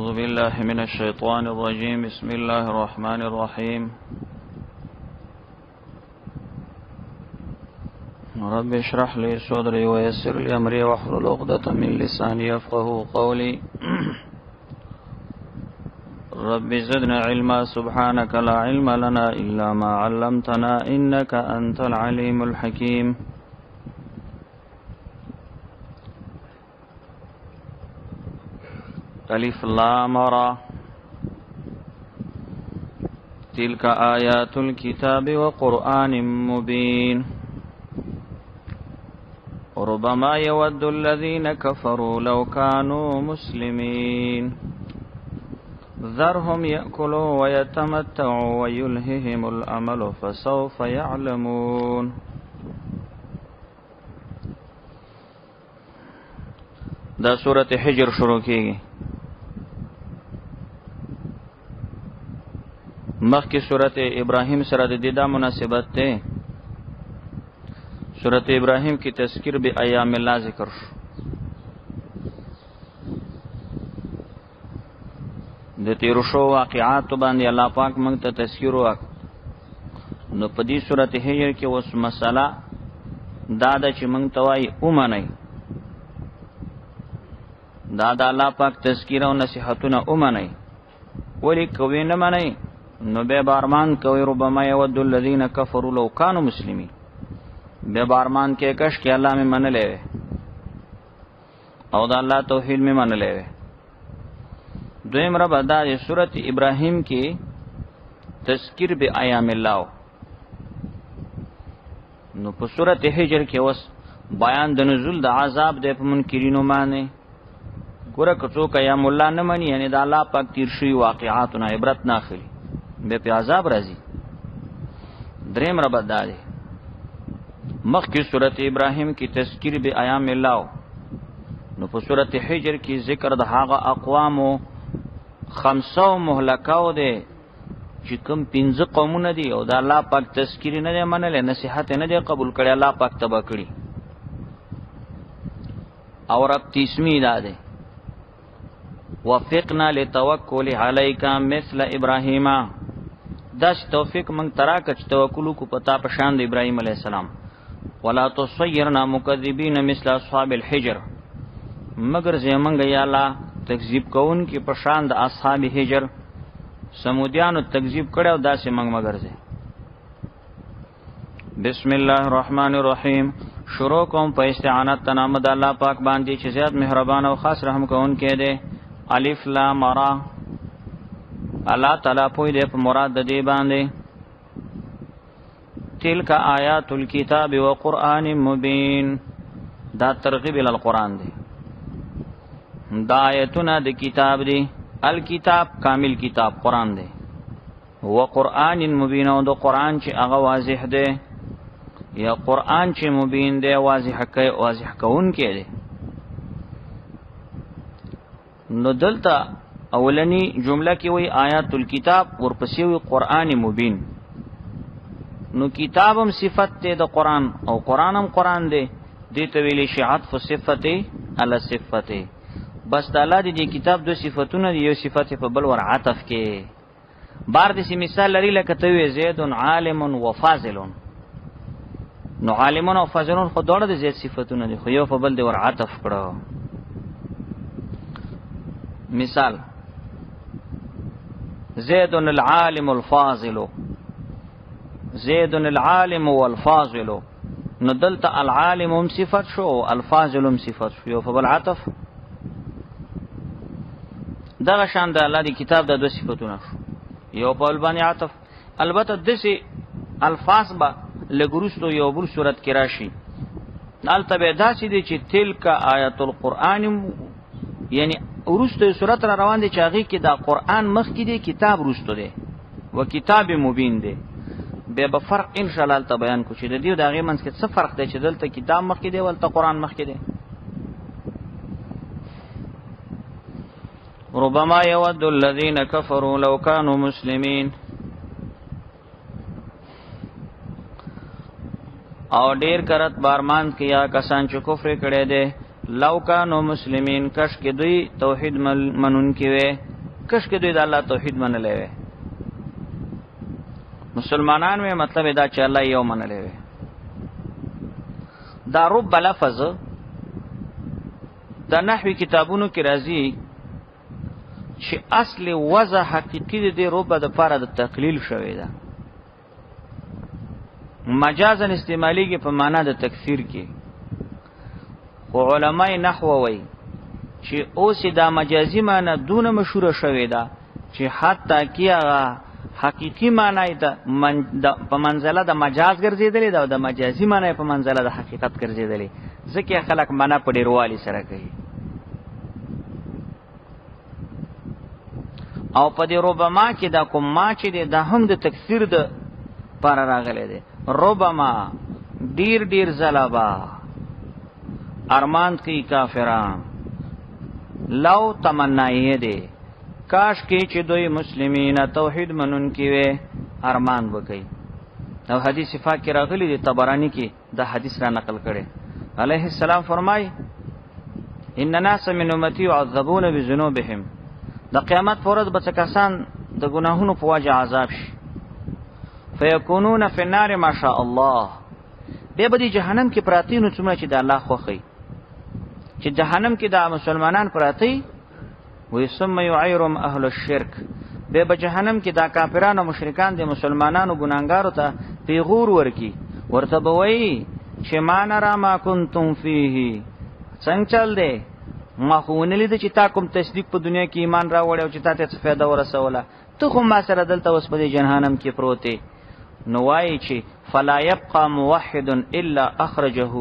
أعوذ بالله من الشيطان الرجيم. بسم الله الرحمن الرحيم. رب اشرح لي صدري ويسر لي أمري واحلل عقدة من لساني يفقه قولي. رب زدنا علما. سبحانك لا علم لنا إلا ما علمتنا إنك أنت العليم الحكيم. ألف لام را. تلك آيات الكتاب وقرآن مبين. ربما يود الذين كفروا لو كانوا مسلمين. ذرهم يأكلوا ويتمتعوا ويلههم الأمل فسوف يعلمون. دا سورة حجر شروع کیږي. مخکې سورة ابراهیم سره د دې دا مناسبت ده. سورة ابراهیم کې تذکیر به ایام الله ذکر شو. د تیرو شو واقعاتو باندې الله پاک موږ ته تذکیر وکړ. نو په دې سورة حجر کې اوس مسله دا ده چې موږ ته وایي ومنئ، دا د الله پاک تذکیر او نصیحتونه ومنئ. ولې کوي نه منئ نو به بارمان کوي. ربما يود الذين كفروا لو كانوا مسلمين. به بارمان کې کش کې الله مې منلې وي او د الله توحید مې منلې وي. دویم رب دا سورۃ ابراهیم کې تذکیر به ایام الله. نو په سورۃ حجر کې اوس بیان د نزول د عذاب د په منکرینو باندې. ګوره که څوک ایام الله نه مني، یعنی د الله پاک تیر شوي واقعاتو نه عبرت نه اخلي، به په عذاب راځي. دریم رب دا دی مخکې سورۃ ابراهیم کې تذکیر به ایام الله. نو په سورۃ حجر کې ذکر د هغه اقوامو خمسو مهلکاو دی چې کوم پنځه قومونه دي او د الله پاک تذکیر نه دی منلی، نصیحت نه دی قبول کړی، الله پاک تباه کړي. او رب تیسمی دا دی وفقنا لتوکل علیک مثل ابراهیم. داس توفیق موږ تراکه چې توکل کو پتا په شان د ابراهیم علیه السلام. ولا تصیرنا مکذبین مثل اصحاب الحجر. مگر زمونږ یا الله تکذیب کوون کې په شان د اصحاب حجر سمودیانو تکذیب کړي او داسې موږ مگر زه. بسم الله الرحمن الرحیم. شروع کوم په استعانت تنام د الله پاک باندې چې زیات مهربان او خاص رحم کوونکی دی. الف لام را. الله تعالی پوی دی په مراد د دې باندې. تلک آیات الكتاب وقرآن مبین. دا ترغیب ال القرآن دی. دا آیتونه د کتاب دی. الکتاب کامل کتاب قرآن دی. وقرآن مبین او د قرآن چې هغه واضح دی، یا قرآن چې مبین دی واضح کوي، واضح کوونکی دی. نو دلته اولنی جمله کې وی آیات الکتاب، ورپسې وی قرآن مبین. نو کتابم صفت ته د قرآن او قرآنم قرآن دی. دې ته ویلی شي عطف صفت علی صفت. بس د الله دې کتاب دو صفتونه دی، یو صفت په بل ور عطف کې. بار دې مثال لري لکه ته وی زید عالم و فاضل. نو عالمون او فاضلون خو دواړه د زید صفتونه دي، خو یو په بل دی ور عطف کړو. مثال زید العالم الفاضل، زید العالم والفاضل. نو دلته العالم هم صفت شو، الفاضل هم صفت شو، یو په بل عطف. دغه شان د الله دی کتاب د دوه صفتونه شو، یو په بل باندې عطف. البته داسې الفاظ به لږ وروستو یو بل صورت کې راشي. هلته به داسې دی چې تلک آیت القرآن، یعنی وروستو یو صورت را روان دی چې هغې کې دا قرآن مخکې دی، کتاب وروستو دی و کتاب مبین دی. بیا به فرق انشاءالله هلته بیان کړو چې د دې او د هغې منځ کې څه فرق دی، چې دلته کتاب مخکې دی او هلته قرآن مخکې دی. ربما يود الذين كفروا لو كانوا مسلمين. او ډیر کرت بارمان کیا کسان چې کفر کړي دي، لو کانو مسلمین، کش کې دوی توحید منون کې وي، کش کې دوی د الله توحید منلې وي. مسلمانان وی مطلب دا چې الله یو منلې وي. دا رب لفظ د نحوی کتابونو کې راځي چې اصل وضع حقیقي د دې رب د پاره د تقلیل شوی ده، مجازا استعمالیږي په معنا د تکثیر کې. خو علماء نحو وایي چې اوس دا مجازي معنا دونه مشهوره شوې ده چې حتی کې هغه حقیقي معنی د په منزله د مجاز ګرځېدلې ده او د مجازي معنی په منزله د حقیقت ګرځېدلې، ځکه خلک معنا په ډیروالي سره کوي. او په دې ربما کې دا کوم ما چې دی دا هم د تکثیر د پر راغلی دی. ربما ډیر ډیر زلبا ارمان کوي کافران، لو تمنایې دی، کاش کې چې دوی مسلمین توحید منون کې وي ارمان وکي. او حدیث پاک کې راغلی دی، طبرانی کې دا حدیث را نقل کړي، علیه السلام فرمای ان ناس من امتی يعذبون بذنوبهم، د قیامت پر ورځ به کسان د ګناهونو په وجه عذاب شي، فیکونون فی النار ما شاء الله، بیا به د جهنم کې پراتی نو څومره چې د الله خوښي چې جهنم کې دا مسلمانان پراتی وي. ثم يعيرهم اهل الشرك، به به جهنم کې دا کافران او مشرکان د مسلمانانو ګناګارو ته پیغور ورکی، ورته به وایي چې ما نرا ما کنتم فیه، څنګه چل دی، ما خو ونه لید چې تا کوم تصدیق په دنیا کې ایمان راوړی او چې تا ته څه فایده ورسوله، ته خو ما سره دلته اوس په دې جهنم کې پروت یې. نو وایي چې فلا يبقى موحد الا اخرجه،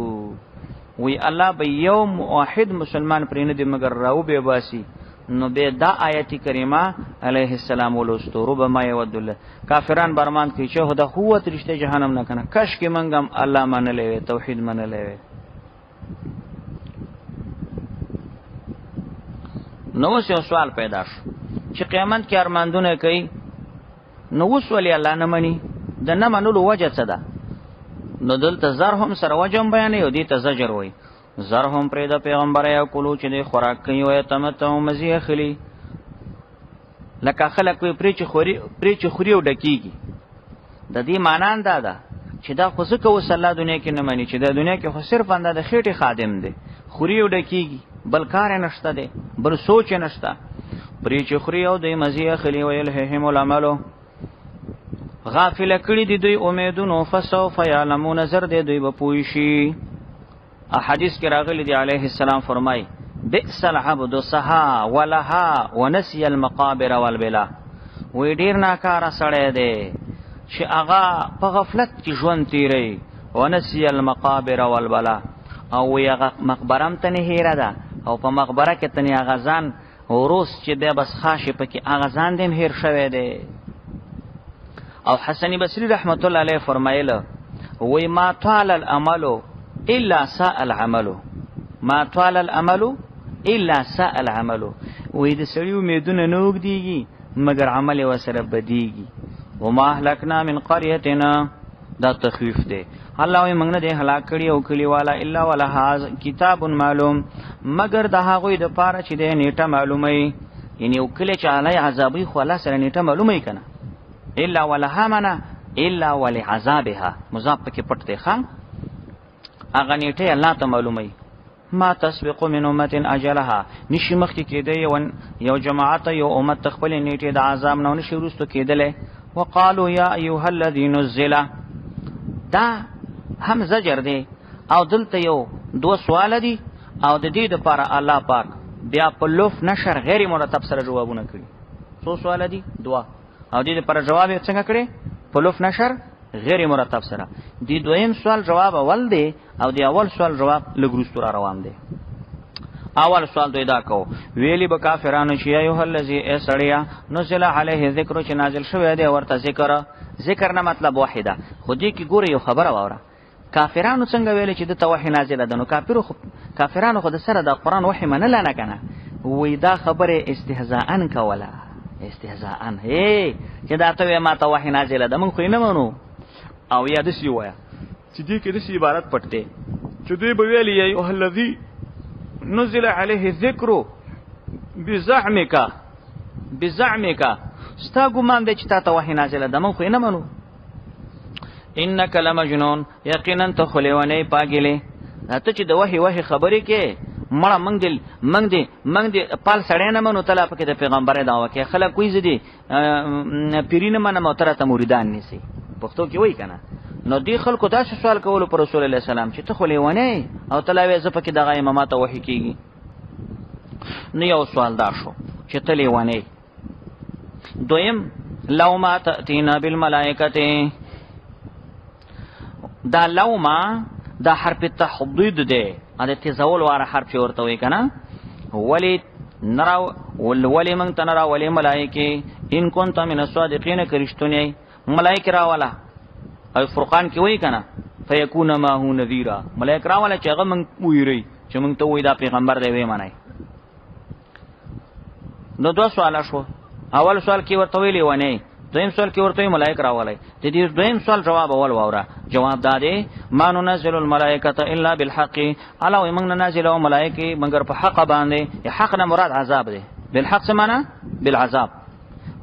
وی الله به یو موحد مسلمان پرې نه دی مګر راو به باسي. نو به دا آیت کریمه علیه السلام ولوستو ربما یود الله، کافران برمان کوي چې دا قوت رشته جهنم نه کنه، کش کې منګم الله منلې وي توحید منلې وي. نو اوس یو سوال پیدا شو چې قیامت کې ارماندونه کوي، نو اوس ولې الله نه مني؟ د نه منلو وجه څه ده؟ نو دلته زرهم سره وجه هم بیانوي او دې ته زجر وایي. زرهم پرې د پیغمبر یا کولو چې دی خوراک کوي او یتمتع مزي اخلي، لکه خلک وایي پرې چې خوري او ډکېږي. د دې معنا دا ده چې دا خو ځکه اوس الله دنیا کې نه مني چې دا دنیا کې خو صرف انده د خېټې خادم دی، خوري او ډکېږي، بل کار یې نشته دی، بل سوچ یې نشته. پرې چې خوري او دوی مزي اخلي ویلههم العمل، غافل کړي دي دوی امیدونو، فسوف یعلمون، زر دی دوی به پوه شي. احادیث کې راغلي دي علیه السلام فرمای بئس العبد سها ولها ونسي المقابر والبلا، وی ډیر ناکاره سړی دی چې هغه په غفلت کې ژوند تیروي، ونسي المقابر والبلا، او وی هغه مقبره هم تنې هېره ده، او په مقبره کې تنې هغه ځان وروس چې بیا بس خاشې پکې هغه ځان دې هم هېر شوی دی. او حسن بصری رحمت الله علیه فرمایله وی ما طال الامل الا ساء العمل، ما طال الامل الا ساء العمل، وی د سړي امیدونه نه اوږدېږي مګر عمل یې ورسره بدېږي. وما اهلکنا من قریتنا، دا تخویف دی، الله وی موږ نه دی هلاک کړي او کلیواله الا ولها کتاب معلوم، مګر د هغوی دپاره چې دی نیټه معلومه وي، یعنې یو کلی چې علی عذابوي خو الله سره نیټه معلومه وي که نه، الا ولها معنا الا ولعذابها، مضاف پکې پټ دی، ښه هغه نیټه الله ته معلومه وي. ما تسبق من امه اجلها، نشي مخکې کېدی یو جماعت یو امت ته خپلې نیټې د عذاب نه نشي وروستو کېدلی. وقالو یا ایها الذی نزل، دا هم زجر دی. او دلته یو دوه سوال دي، او د دې دپاره الله پاک بیا په لوف نشر غیر مرتب سره جوابونه کړي. څو سوال دي؟ دوه. او دې لپاره جواب یې څنګه کړي؟ په لوف نشر غیر مرتب سره. دی دویم سوال جواب اول دی، او دی اول سوال جواب لږ وروسته را روان دی. اول سوال دوی دا کو، ویلی به کافرانو چې ایها الذی، ای سړیا، نزل علیه ذکر، چې نازل شوی دی ورته ذکر. ذکر نه مطلب وحی ده، خو دې کې ګوره یو خبره واوره. کافرانو څنګه ویل چې د ته وحی نازله ده؟ نو کافرانو خو د سره د قرآن وحی منله نه کنه، وی دا خبره استهزاء کوله، استهزاء، هی چې دا ته وې ما ته وحی نازله ده، موږ خو یې نه منو. او یا داسې ووایه چې دې کې داسې عبارت پټ دی چې دوی به ویلي یا ایها الذی نزل علیه الذکر بزعمک بزعمک، ستا ګمان دی چې تا ته وحی نازله ده، موږ خو یې نه منو. انک لمجنون، یقینا ته خو لیونی پاګلې، ته چې د وحی وحی خبرې کې مړه موږ دې موږ دې موږ دې پال سړی نه منو، ته لا پکې د پیغمبرۍ دعوه کوې. خلک وایي زه دې پیري نه منم او ته راته مریدان نیسې، پښتو کې وایي که نه. نو دې خلکو داسې سوال کولو پر رسول الله سلام چې ته خو لیونی او ته لا وایې زه پکې دغه یم، ما ته وحي کېږي. نو یو سوال دا شو چې ته لیونی. دویم، لو ما تأتینا بالملائکة، دا لو ما دا حرف تحضید دی، دا تیزول واره حرف چې ورته وایي که نه. ولې نراو ولې موږ ته نه راولې ملایکې ان کنت من الصادقین، که رښتونی ملایکې راوله. او فرقان کې وایي که نه فیکون ما هو نذیرا، ملایک راوله چې هغه موږ وویروي چې موږ ته وایي دا پیغمبر دی، ویې منئ. نو دوه سواله شو. اول سوال کې ورته ویلي ونه، دویم سوال کې ورته ملائک راولای. د دې دویم سوال جواب اول واوره. جواب دا دی ما ننزل الملائکه الا بالحق، علاوه موږ نه نازلو ملائکه مګر په حق باندې. حق نه مراد عذاب دی، بالحق څه معنا؟ بالعذاب.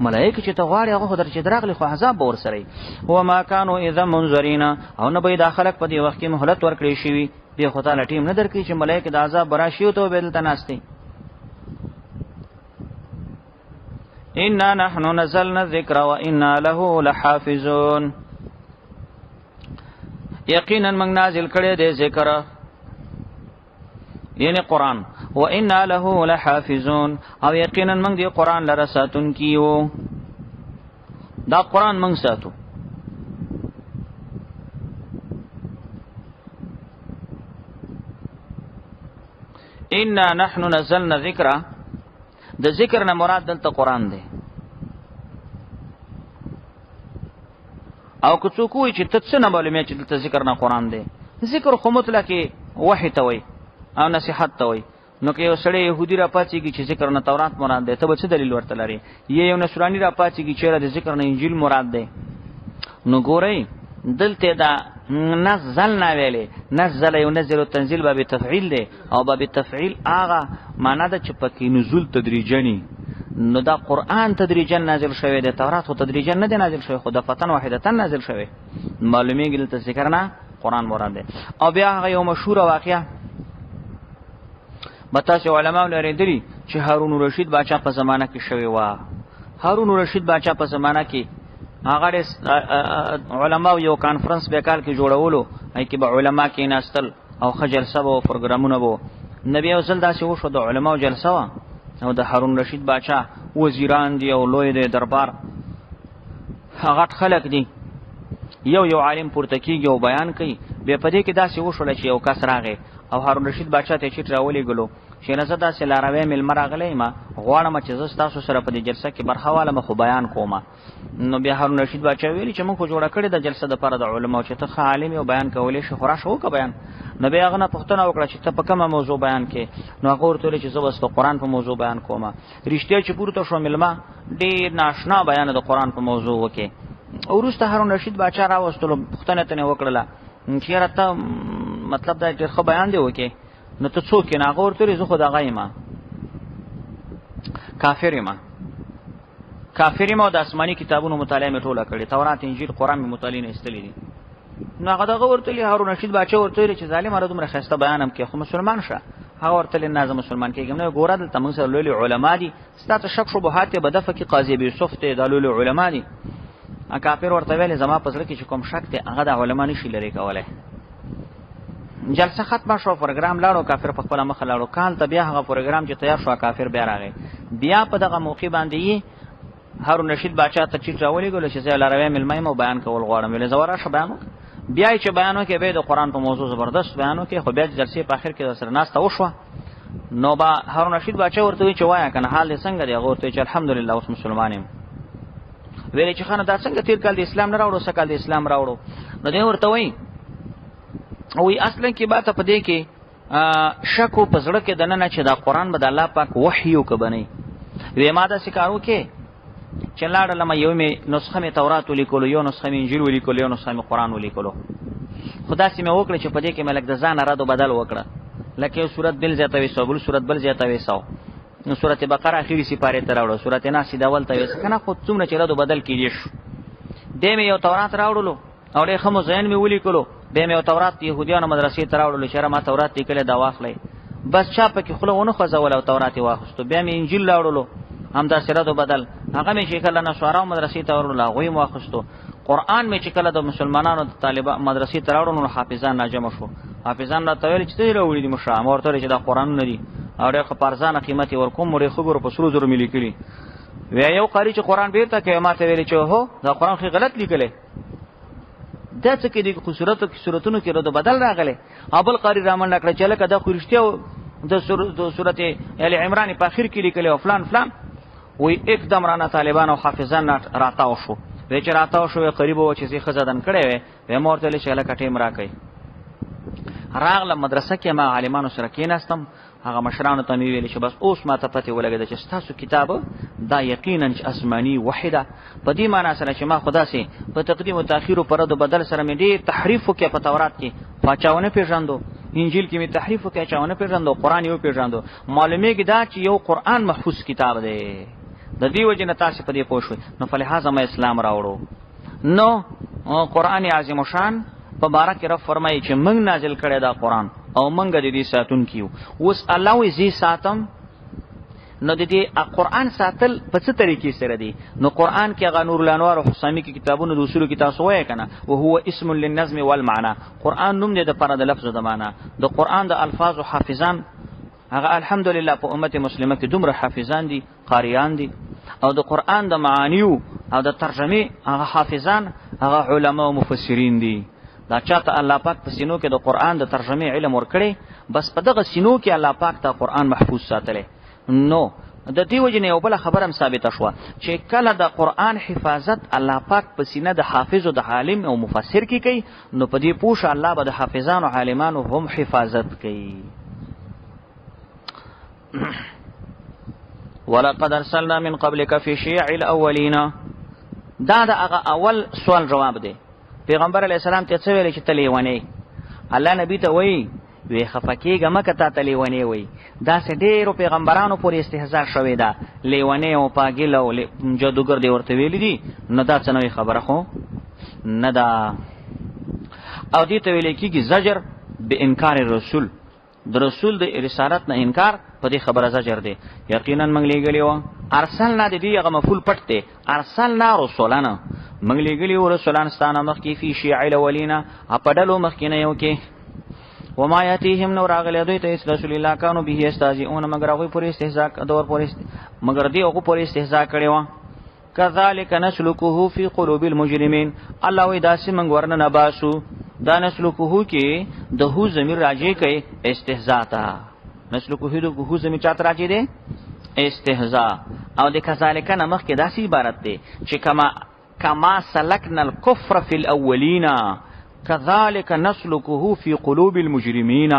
ملائکه چې ته غواړې هغه خو در چې دراغلي خو عذاب به ورسره وي. وما كانوا اذا منظرین، او نه به دا خلک په دې وخت کې مهلت ورکړی شي، بیا خو تعالی ټیم نه درکړي چې ملائکه د عذاب براشي او ته به دلته ناست. انا نحن نزلنا الذکر وانا له لحافظون، یقینا موږ نازل کړی دی ذکر یعنی قرآن، وانا له لحافظون، او یقینا موږ دی قرآن لره ساتون کیو. دا قرآن موږ ساتو. انا نحن نزلنا ذکر، د ذکر نه مراد دلته قرآن دی. او که څوک وایي چې ته څه نه معلومې چې دلته ذکر نه قرآن دی، ذکر خو مطلق وحی ته وایي او نصیحت ته وایي. نو که یو سړی یهودي را پاڅېږي چې ذکر نه تورات مراد دی، ته به څه دلیل ورته لرې؟ یا یو نصراني را پاڅېږي چې د ذکر نه انجیل مراد دی. نو ګورئ دلته دا نزلنا ویلې، نزل ینزل تنزیل باب تفعیل دی، او باب تفعیل هغه معنا ده چې پکې نزول تدریجنی. نو دا قرآن تدریجا نازل شوی دی، تورات خو تدریجا نه دی نازل شوی، خو دفعتاً واحدتاً نازل شوی. معلومیږي دلته ذکر نه قرآن مراد دی. او بیا هغه یو مشهوره واقعه به تاسې علماو لرېدلي چې هارون الرشید باچا په زمانه کې شوې وه. هارون الرشید باچا په زمانه کې هغه علماو یو کانفرنس به کال کې جوړولو، هغې کې به علما کېناستل او ښه جلسه به پروګرامونه به. نبی یو ځل داسې وشو، د علماو جلسه وه او د هارون رشید باچا وزیران دي او لوی دی دربار، غټ خلک دي. یو یو عالم پورته کېږي او بیان کوي. بیا په دې کې داسې وشوله چې یو کس راغی او هارون رشید باچا ته یې چیټ راولېږلو چې نه زه داسې لاروی مېلمه راغلی یم، غواړم چې زه ستاسو سره په دې جلسه کې برخه والم خو بیان کوم. نو بیا هارون رشید باچا ویلي چې موږ خو جوړه کړې ده جلسه دپاره د علماو چې ته ښه عالم یې او بیان کولی شې، خو راشه وکړه بیان. نو بیا هغه نه پوښتنه وکړه چې ته په کومه موضوع بیان کې؟ نو هغه ورته ویل چې زه بس د قرآن په موضوع بیان کوم. رښتیا چې پورته شو مېلمه ډېر ناشنا بیان د قرآن په موضوع وکړي. وروسته هارون رشید باچا راوستلو، پوښتنه ترې وکړله چې یاره ته مطلب دا ډېر ښه بیان دی وکړې، نو ته څوک یې؟ نو هغه ورته ویل زه خو دغه یم، کافر یم، کافر یم او د آسماني کتابونو مطالعه مې ټوله کړې، تورات انجیل قرآن مې مطالعې نه ایستلي دي. نو هغه دغه ورته ویلي، هارون رشید باچا ورته ویلي چې ظالم هره دومره ښایسته بیان هم کوې خو مسلمان شه. هغه ورته ویلي نه زه مسلمان کېږم نه، ګوره دلته موږ سره لوی لوی علما دي، ستا ته شک شبهات یې به دفع کړي، قاضي ابي یوسف دی، دا لوی لوی علما دي. کافر ورته ویلي زما په زړه کې چې کوم شک دی هغه دا علما نشي لرې کولی. جلسه ختمه شو، پروګرام لاړو، کافر په خپله مخه لاړو. کال ته بیا هغه پروګرام چې تیار شو کافر بیا راغی. بیا په دغه موقع باندې یې هارون رشید باچا ته چیټ راولېږلو چې زه لاروی مېلمه یم او بیان کول غواړم. ویلې زه وراشه بیان وکړه. بیا یې چې بیان وکړ، بیا یې د قرآن په موضوع زبردست بیان وکړ. خو بیا د جلسې په آخر کې ورسره ناسته وشوه. نو با هارون رشید باچا ورته وویل چې وایه که نه حال دې څنګه دی؟ هغه ورته وویل چې الحمدلله اوس مسلمان یم. ویلې چې ښه نو دا څنګه تېر کال د اسلام نه راوړو، سږ کال د اسلام راوړو؟ نو دی ورته وایي وی اصلا کې با ته په دې کې شک په زړه کې دننه چې دا قرآن به د الله پاک وحی او که به نه وی. ما داسې کار وکړي چې لاړلم، یو مې نسخه مې تورات ولیکلو، یو نسخه مې انجیل ولیکلو، یو نسخه مې قرآن ولیکلو. خو داسې مې وکړه چې په دې کې مې لږ د ځانه رد و بدل وکړه. لکه یو سورت بل ځای ته ویسو، بل سورت بل ځای ته ویسو، نو سورت بقره اخیری سپاره ته راوړو، سورت ناس د اول ته ویسو کنه، خو څومره چې ردو بدل کیږي شو. دې مې یو تورات راوړلو او ډېر ښه مزین مې ولیکلو. بیا مې یو تورات یهودیانو مدرسې ته راوړلو چې ما تورات لیکلی دا واخلئ، بس چا پکې خوله ونه خوځوله او تورات یې واخیستو. بیا مې انجیل راوړلو، همداسې رد و بدل، هغه مې چې کله نصاراو مدرسې ته وروړلو هغوی مې واخیستو. قرآن مې چې کله د مسلمانانو د طالبان مدرسې ته راوړلو نو حافظان راجمع شو. حافظان راته ویل چې ته یې راوړي دي مشره، ما ورته ویل چې دا قرآنونه دي او ډېر ښه په ارزانه قیمت یې ورکوم، ډېر ښه ګورو په سرو زرو مې لیکلي. ویا یو قاري چې قرآن بېرته کوي ما ته ویلې چې هو دا قرآن خو غلط لیکلی، دا څه کې دي خو صورتو کې صورتونو کې رد بدل راغلی. او بل قاري رامنډه کړه چې لکه دا خو رښتیا د سورت ال عمران په اخر کې لیکلی او فلان فلان. وی اکدم رانه طالبان او حافظان راتاو شو. وی چې راتاو شو قریب و چې زه ښځه دن کړی وی، وی ما ورته ویل چې هلکه ټیم راکړئ. راغلم مدرسه کې ما عالمانو سره کېناستم، هغه مشرانو ته مې ویل چې بس اوس ما ته پتې ولګېده چې ستاسو کتاب دا یقینا چې آسماني وحی ده، په دې معنا سره چې ما خو داسې په تقدیم او تاخیر او په رد و بدل سره مې ډېر تحریف وکړ په تورات کې، خو چا ونه پېژندو، انجیل کې مې تحریف وکړ چا ونه پېژندو، قرآن یې وپېژندو. معلومېږي دا چې یو قرآن محفوظ کتاب دی، د دې وجې نه تاسې په دې پوه شوئ. نو فلهذا ما اسلام راوړو. نو قرآن عظیم شان په باره کې رب فرمایي چې موږ نازل کړی دا قرآن او موږ د دې ساتونکي یو. اوس الله وایي زه ساتم، نو د دې قرآن ساتل په څه طریقې سره دی؟ نو قرآن کې هغه نور الانوار او حسامي کې کتابونو د اصولو کې تاسو وایې که نه، وهو اسم للنظم والمعنی، قرآن نوم دی دپاره د لفظ د معنا، د قرآن د الفاظو حافظان هغه الحمدلله په امت مسلمه کې دومره حافظان دي، قاریان دي، او د قرآن د معانیو او د ترجمې هغه حافظان هغه علما او مفسرین دي. دا چاته الله پاک په سینو کې د قرآن د ترجمې علم ورکړي، بس په دغه سینو کې الله پاک ته قرآن محفوظ ساتلی. نو د دې وجې نه یو بله خبره هم ثابته شوه چې کله د قرآن حفاظت الله پاک په سینه د حافظ او د عالم او مفسر کې کوي، نو په دې پوه شه الله به د حافظانو عالمانو هم حفاظت کوي. ولقد ارسلنا من قبلك في شيع الاولين، دا د هغه اول سوال جواب دی. پیغمبر علیه السلام ته څه ویل چې ته لیونی؟ الله نبی ته وایي وی خفه کېږه مه که تا ته لیونی وایي. داسې ډېرو پیغمبرانو پورې استهزا شوې ده، لیونی او پاګل او جادوګر دی ورته ویلي دي، نو دا څه نوې خبره خو نه ده. او دې ته ویل کېږي زجر بانکار الرسول، د رسول د رسالت نه انکار په دې خبره زجر دی. یقینا موږ لیږلي وو، ارسلنا د دې هغه مفعول پټ دی، ارسلنا رسولنا موږ لیږلي وو رسولان ستا نه مخکې فی شیع الاولین، په ډلو مخکې نه یو کې. وما یاتیهم نو راغلی دوی ته هیڅ رسول الله کانو به یستهزئون، مګر هغوی پورې استهزاء دور پورې مګر دوی هغو پورې استهزاء کړې وه. کذالک نسلکه فی قلوب المجرمین، الله وی داسې موږ ورنه نه باسو. دا نسلکه کې د هو ضمیر راجع کوي استهزاء ته، نسلکه د هو ضمیر چاته راجع دی؟ استهزاء. او د کذالک نه مخکې داسې عبارت دی چې کما سلکنا الكفر فی الاولین کذالک نسلکه فی قلوب المجرمین.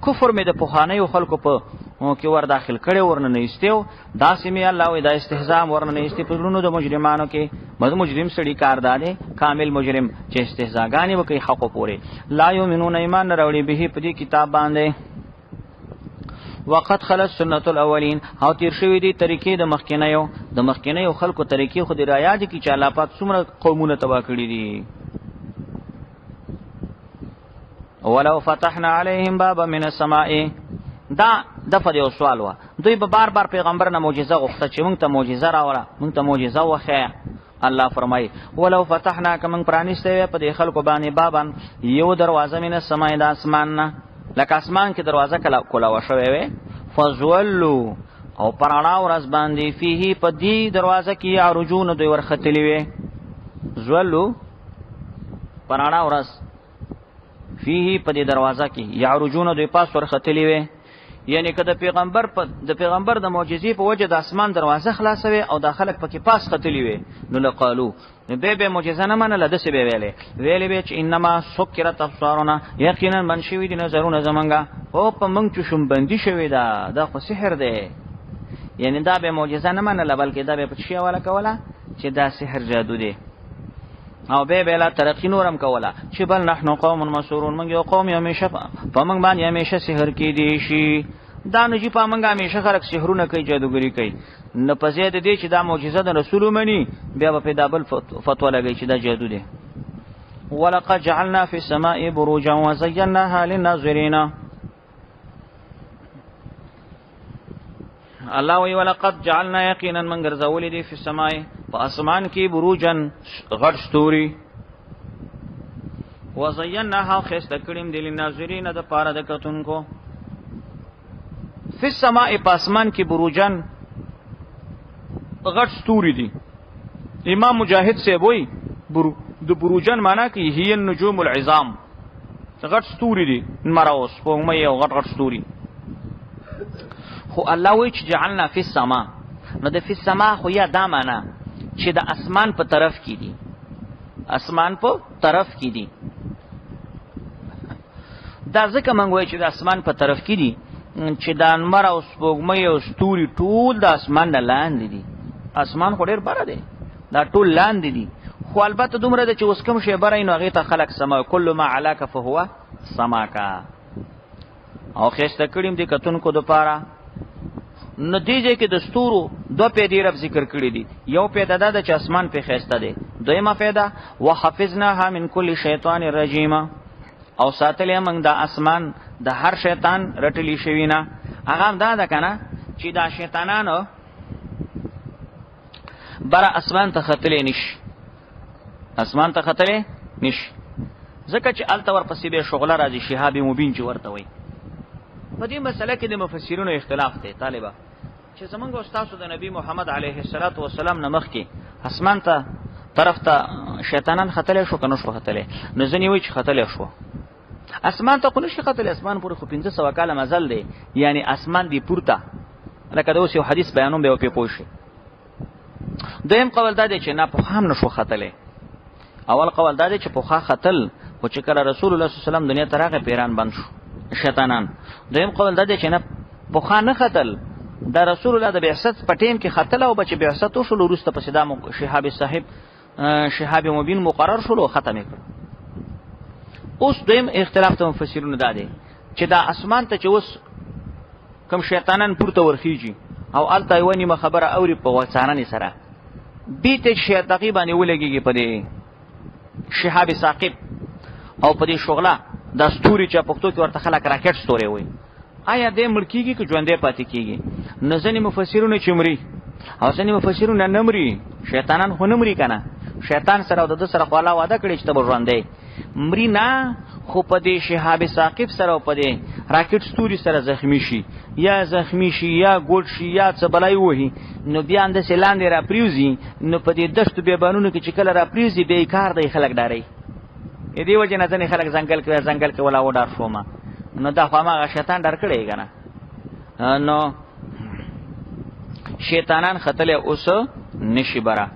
کفر مې د پخوانیو خلکو په کې ور داخل کړی ورنه نه ایستیو، داسې مې الله وایي دا استهزاء ورنه نه ایستې په زړونو د مجرمانو کې. مز مجرم سړي کار دا دی، کامل مجرم چې استهزاګانې وکړي حق پورې. لا یؤمنون ایمان نه راوړي به په دې کتاب باندې. وقد خلت سنت الاولین، او تیر شوی دی طریقې د مخکنیو، د مخکنیو خلکو طریقې خو دې را یاد کړي چې الله پاک څومره قومونه تباه کړي دي. ولو فتحنا عليهم بابا من السماء، دا دفع یو سوال و. دوی به بار بار پیغمبر نه معجزه غوښته چې مونږ ته معجزه راوړه، مونږ ته معجزه وښیه. الله فرمایي ولو فتحنا، که مونږ پرانیستی وی په دې خلکو باندې بابا یو دروازه من السماء د اسمان نه، لکه اسمان کې دروازه کله کولاوه شوې وي، فظلوا او پر رڼا ورځ باندې فيه په دې دروازه کې عرجون دوی ورختلي وي. ظلوا پر رڼا ورځ فيه په دې دروازه کې یعرجون دوی پاس ورختلي وي. یعنی که د پیغمبر د پیغمبر د معجزې په وجه د اسمان دروازه خلاصه وي او دا خلک پکې پاس ختلي وي، نو لقالو نو به معجزه نه منله، داسې به ویلې ویلې به چې انما سکرت ابصارنا، یقینا بند شوي دي نظرونه زمونږه، او په موږ چې شوم بندي شوې ده، دا خو سحر دی. یعنی دا به معجزه نه منله، بلکې دا به په څه حواله کوله چې دا سحر جادو دی. او به بلا ترقی نورم کوله چې بل نحنو قوم مسرور، موږ یو قوم یو همیشه په موږ باندې همیشه سحر کې دی شي. دا نو چې په موږ همیشه خلک سحرونه کوي، جادوګری کوي. نو په زیاد دې چې دا معجزه د رسول مني، بیا په دا بل فتوا لګی چې دا جادو دی. ولقد جعلنا في السماء بروجا وزيناها للناظرين. الله وی ولقد جعلنا یقینا من ګرځولې دي فی السماء په اسمان کې بروجن غټ ستوري، وزیناها خسته کړیم دي للناظرین د پاره د کتونکو. فی السماء په اسمان کې بروجن غټ ستوري دي. امام مجاهد سے وای د بروجن معنا کې هي النجوم العظام، غټ ستوري دي، نمر او سپوږمۍ او غټ غټ ستوري. خو الله وایي چې جعلنا فی السما، نو د فی السما خو یا دا معنا چې د اسمان په طرف کې دي، اسمان په طرف کې دي. دا ځکه موږ وایو چې د اسمان په طرف کې دي چې د انمر او سپوږمۍ او ستوري ټول د اسمان نه لاندې دي. اسمان خو ډېر بره دی، دا ټول لاندې دي. خو البته دومره ده چې اوس کوم شی بره نو هغې ته خلک سما، کل ما علاک فهو سماکا. او خسته کړیم دي کتونکو د پاره. نو دې ځای کې د ستورو دوه پیدې رب ذکر کړي دي. یو پیدا ده چې اسمان په خسته دی، دویمه پیدا وحفظناها من کل شیطان رجیم، او ساتلې موږ د اسمان د هر شیطان رټلی شوی نه. هغه هم دا ده کنه چې دا شیطانانو بره اسمان ته ختلې نشي، اسمان ته ختلې نشي، ځکه چې الته ورپسې به شغله راځي، شهاب مبین چې ورته وایي. په دې مسله کې د مفسرینو اختلاف دی طالبه، چې زمونږ استاد د نبی محمد علیه الصلاۃ والسلام نمخ کې اسمان ته طرف ته شیطانان ختلې شو کنه شو ختلې؟ نو ځنی وای چې ختلې شو اسمان ته، خو نشي ختلې، اسمان پورې خو 1500 کاله مزل دی، یعنی اسمان دی پورته، لکه د اوس یو حدیث بیانوم به په پوه شي. دویم قول دا دی چې نه پخوا هم نشو ختلې. اول قول دا دی چې پخوا ختل، خو چې کله رسول الله صلی الله علیه وسلم دنیا ته راغی پیران بند شو شیطانان. دویم قول دا دی چې نه پخوا نه ختل، دا رسول الله د بعثت په ټیم کې ختل، او بچ بعثت وشول وروسته پسې دا شهاب صاحب شهاب مبین مقرر شول او ختم کړ. اوس دویم اختلاف ته مفسرینو دا دی چې دا اسمان ته چې اوس کوم شیطانان پورته ورخیږي او الته یوه نیمه خبره اوري په وڅارنې سره بیته شیطاقي باندې ولګېږي په دې شهاب ثاقب او په دې شغله، دا ستوري چې پښتو کې ورته خلک راکټ ستوری وایي، آیا دې مړ کېږي که ژوندی پاتې کېږي؟ نو ځینې مفسرونه چې مري او ځینې مفسرونه نه مري. شیطانان خو نه مري که نه، شیطان سره او د ده سره خو الله وعده کړې چې ته به ژوندی مري نه، خو په دې شهاب ثاقب سره او په دې راکټ ستوري سره زخمی شي، یا زخمی شي یا ګوډ شي یا څه بلای وهي، نو بیا همداسې لاندې راپریوځي. نو په دې دښتو بیابانونو کې چې کله راپریوځي بیا یې کار دی خلک ډاروي. دې وجې نه ځینې خلک ځنګل کې ځنګل کې ولا وډار شومه، نو دا خو هماغه شیطان ډار کړی که نه. نو شیطانان ختلی اوس نشي بره.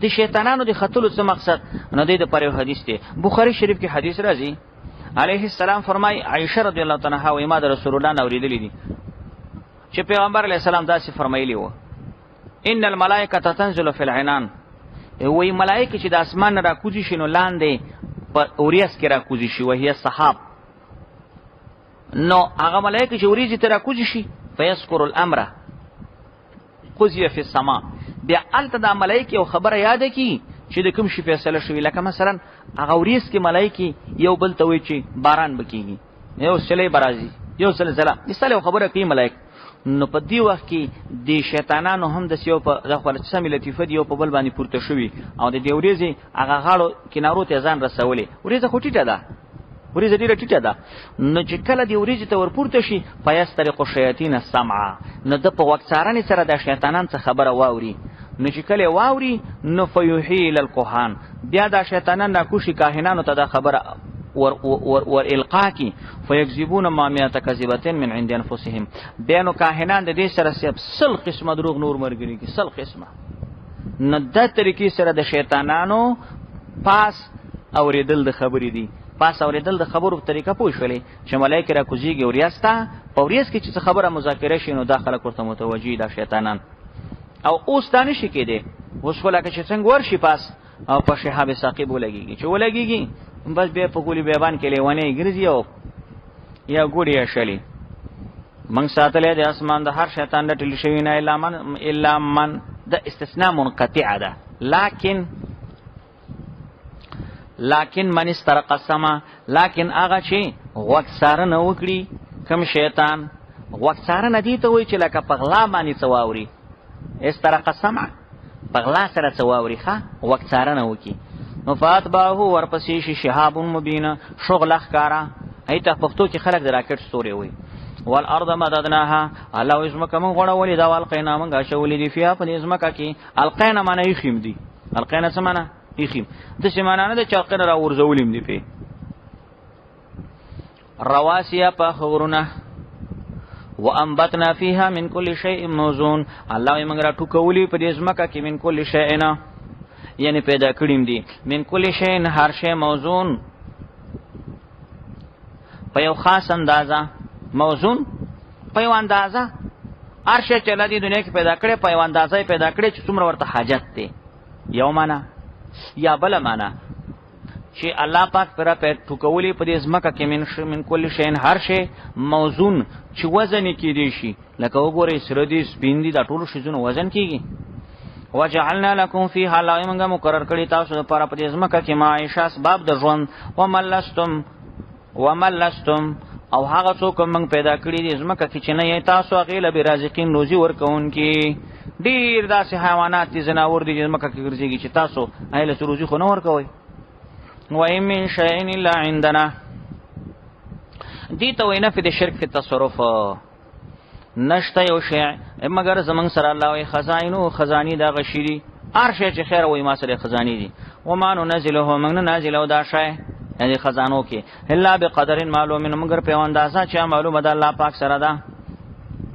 د شیطانانو د ختلو څه مقصد؟ نو د پر یو حدیث دی، بخاری شریف کې حدیث راځي، علیه السلام فرمای، عائشه رضی الله تعالی عنها ما د رسول الله نه اوریدلې دي چې پیغمبر علیه السلام داسې فرمایلی و، ان الملائکه تنزل فی العنان، وی ملائکه چې د اسمان نه راکوزي شي نو لاندې په اوریس کې راکوزي شي، وهي السحاب. نو هغه ملائکه چې اوریځې ته راکوزي شي، فیذکر الامر قضیه فی السما، بیا الته دا ملائکه یو خبره یاد کی چې د کوم شي فیصله شوی، لکه مثلا هغه اوریس کې ملائکه یو بل ته وایي چې باران بکیږي، یو سلی برازي، یو زلزلہ، مثال یو خبره کوي ملائکه. نو په دې وخت کې د شیطانانو هم د سیو په د خپل سمې لطیفه دی یو په بل باندې پورته شوي او د دې ورېځې هغه غاړو کنارو ته ځان رسولې. ورېځه خو ټیټه ده، ورېځه ډېره ټیټه ده، نو چې کله دې ورېځې ته ورپورته شي فیسترق الشیاطین السمع، نو د په غوږ څارنې سره د شیطانان څه خبره واوري. نو چې کله واوري نو فیوحي الی الکهان، بیا دا شیطانان راکوشي کاهنانو ته دا خبره ور ور ور القا کی، فیکذبون ما مئة کذبة من عند انفسهم، بیا نو کاهنان د دې سره سب سل قسمه دروغ نور مرګري کی، سل قسمه. نو دا طریقې سره د شیطانانو پاس اوریدل د خبرې دي، پاس اوریدل د خبرو په طریقه پوه شولې چې ملایکې را کوزیږي وریاس ته، په وریاس کې چې څه خبره مذاکره شي نو دا خلک ورته متوجي دا شیطانان. او اوس دا نشي کېدی، اوس خو لکه چې څنګه ورشي پاس او په شهاب ثاقب ولګيږي. چې ولګيږي بس بیا په ګولي بیابان کې لیونی ګرځي او یا ګوډي شلی. من ساتلې د اسمان د هر شیطان د ټل شوی نه الا من، الا من د استثناء منقطع ده، لیکن من استرق السما، لیکن هغه چې غوږ څارنه وکړي کم شیطان غوږ څارنه دي ته وایي چې لکه په غلا باندې څه واوري، استرق السمع په غلا سره څه واوري، ښه غوږ څارنه وکړي. نو فاتبعه ورپسې شي شهاب مبین شغله ښکاره. هی ته پښتو کې خلک د راکټ ستوري وایي. والارض مددناها، الله وایي ځمکه موږ غوړولې ده، والقینا موږ اچولې دي فیها په دې ځمکه کې. القینا معنی ایښیم دي، القینا څه معنی؟ ایښیم. داسې معنی نه ده چې القینا راغورځولیم دي. پې رواسیا په غرونه، وانبتنا فيها من كل شيء موزون، الله یې موږ را ټوکولي په دې ځمکه کې من كل شيء نه، یعنی پیدا کړیم دي من كل شيء هر شی موزون په یو خاص اندازه، موزون په یو اندازه، هر شی چې الله دې دنیا کې پیدا کړی په یو اندازه یې پیدا کړی چې څومره ورته حاجت دی. یو معنا یا بله معنا چې الله پاک پر په ټوکولې په دې ځمکه کې من کل شین هر شی موزون چې وزن کې دی شي، لکه وګورئ سره دي سپین دي دا ټول شیزونه وزن کیږي. وجعلنا لكم فيها، الله موږ مقرر کړی تاسو لپاره په دې ځمکه کې معیشه اسباب د ژوند، ومن لستم او هغه څوک موږ پیدا کړی دي ځمکه کې چې نه یې تاسو هغې له برازقین روزي ورکوونکي. ډېر داسې حیوانات دي ځناور دي چې ځمکه کې ګرځېږي چې تاسو هغې له روزي خو نه ورکوئ. وإن من شيء إلا عندنا، دې ته وایي نفي د شرک فی التصرف. نشته یو شی مګر زمونږ سره الله وایي خزاینو خزاني دا غشي دي، هر شی چې خیر وایي ما سره خزاني دي. وما ننزله موږ نه نازلو دا شی یعنی خزانو کې الا بقدر معلوم، مګر په اندازه چې معلومه ده الله پاک سره ده.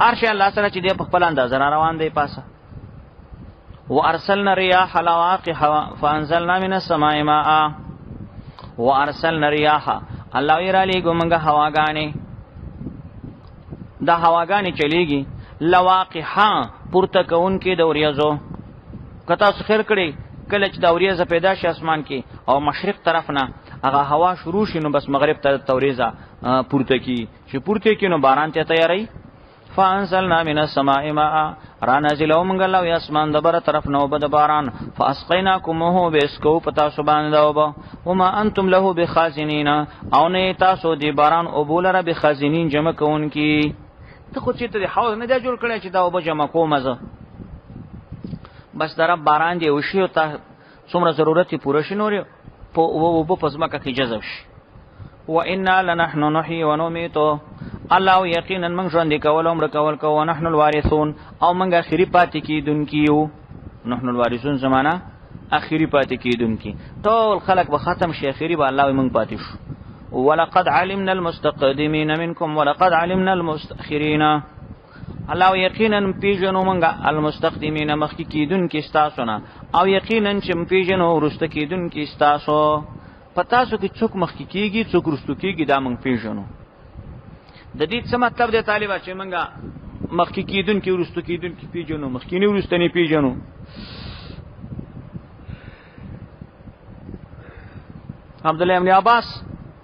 هر شی الله سره چې دی په خپل اندازه را روان دی پاسه. وارسلنا الرياح لواقح فانزلنا من السماء ماء، وارسلنا الرياح الله یې را لېږو موږ هواګانې، دا هواګانې چلیږي لواقحا پورته کوونکې د وریځو. که تاسو خیر کړئ کله چې دا وریځه پیدا شي اسمان کې او مشرق طرف نه هغه هوا شروع شي نو بس مغرب ته توریځه پورته کی، چې پورته کی نو باران ته تیاری. فانزلنا من السماء ماء، را نازلو مونږ الله وی اسمان د بره طرف نو بد باران، فاسقیناکموه بیسکو پتا سبحان دا وب، وما انتم له بخازنین او نه تاسو دی باران او بولره بخازنین جمع کوونکی. ته خو چې ته حوض نه دی جوړ کړی چې دا وب جمع کوم زه، بس در باران دی وشي او ته څومره ضرورت یې پوره شي نور په وب په ځمکه کې جذب شي. وإنا لنحن نحيي ونميت، الله یقینا موږ ژوند کول او مړ کول کوو، نحن الوارثون او موږ اخري پاتې کېدونکي یو. نحن الوارثون زمانہ اخري پاتې کېدونکي، ټول خلک به ختم شي، اخري به الله موږ پاتې شو. ولقد علمنا المستقدمین منکم ولقد علمنا المستأخرین، الله یقینا پیژنو موږ المستقدمین مخکې کېدونکي ستاسو نه، او یقینا چې پیژنو وروسته کېدونکي ستاسو. په تاسو کې څوک مخکې کېږي څوک وروسته کېږي دا موږ پیژنو. د دې څه مطلب دی طالبه چې موږ مخکې کېدونکي وروسته کېدونکي پیژنو، مخکینی وروستنی پیژنو؟ عبد الله بن عباس